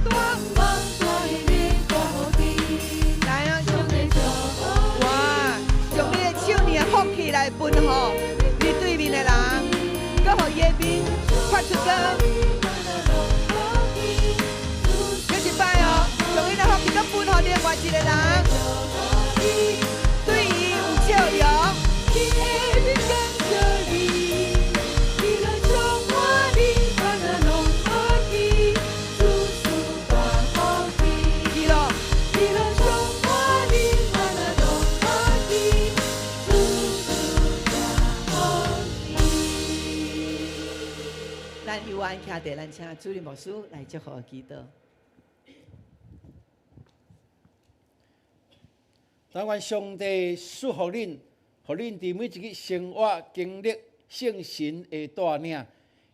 大夢大夢大福氣。來啊！上帝祝福哇！將你的手捏福氣來分予你對面的人，閣予伊的面發出光。閣一擺哦，將你的福氣閣分予另外一個人，對伊有笑容。伊的面感謝你，喜樂充滿你，煩惱攏無去，事事大福氣。喜樂，喜樂充滿你，煩惱攏無去，事事大福氣。咱有緣徛佇，咱請主任牧師來祝福祈禱。但願上帝賜福恁，予恁佇每一日生活經歷聖神的帶領，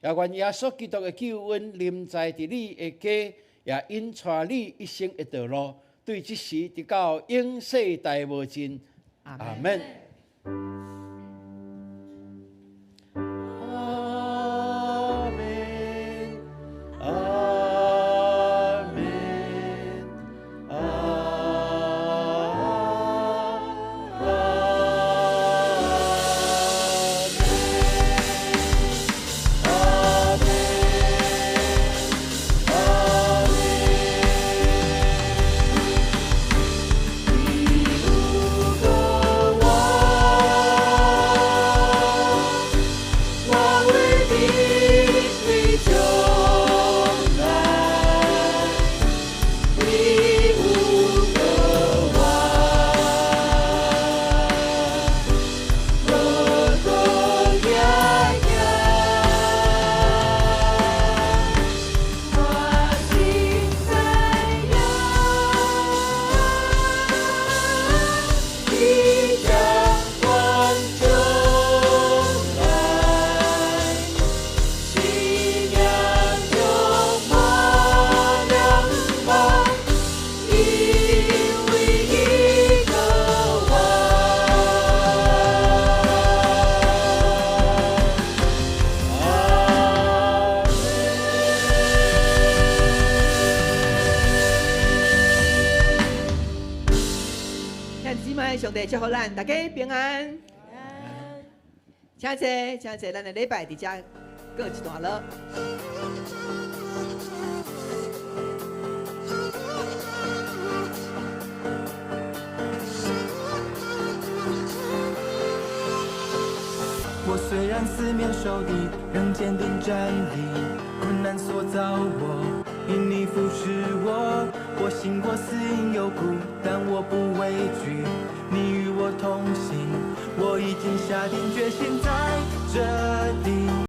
也願耶穌基督的救恩臨在佇你的家，也引帶你一生的道路，對這時直到永世代無盡。阿阿門。阿門，阿門，阿門，阿門，阿門。你有個我，我為你追將來。你有個我，無個驚驚，我心知影，你將阮將來，生命充滿了望，因為伊個我。阿兄弟姊妹，上帝祝福咱，大家平安。請坐，請坐，咱的禮拜佇遮告一段落。我雖然四面受敵，仍堅定站立。困難塑造我，因你扶持我。我行過死蔭幽谷，但我不畏懼。你與我同行，我已經下定決心，在這地。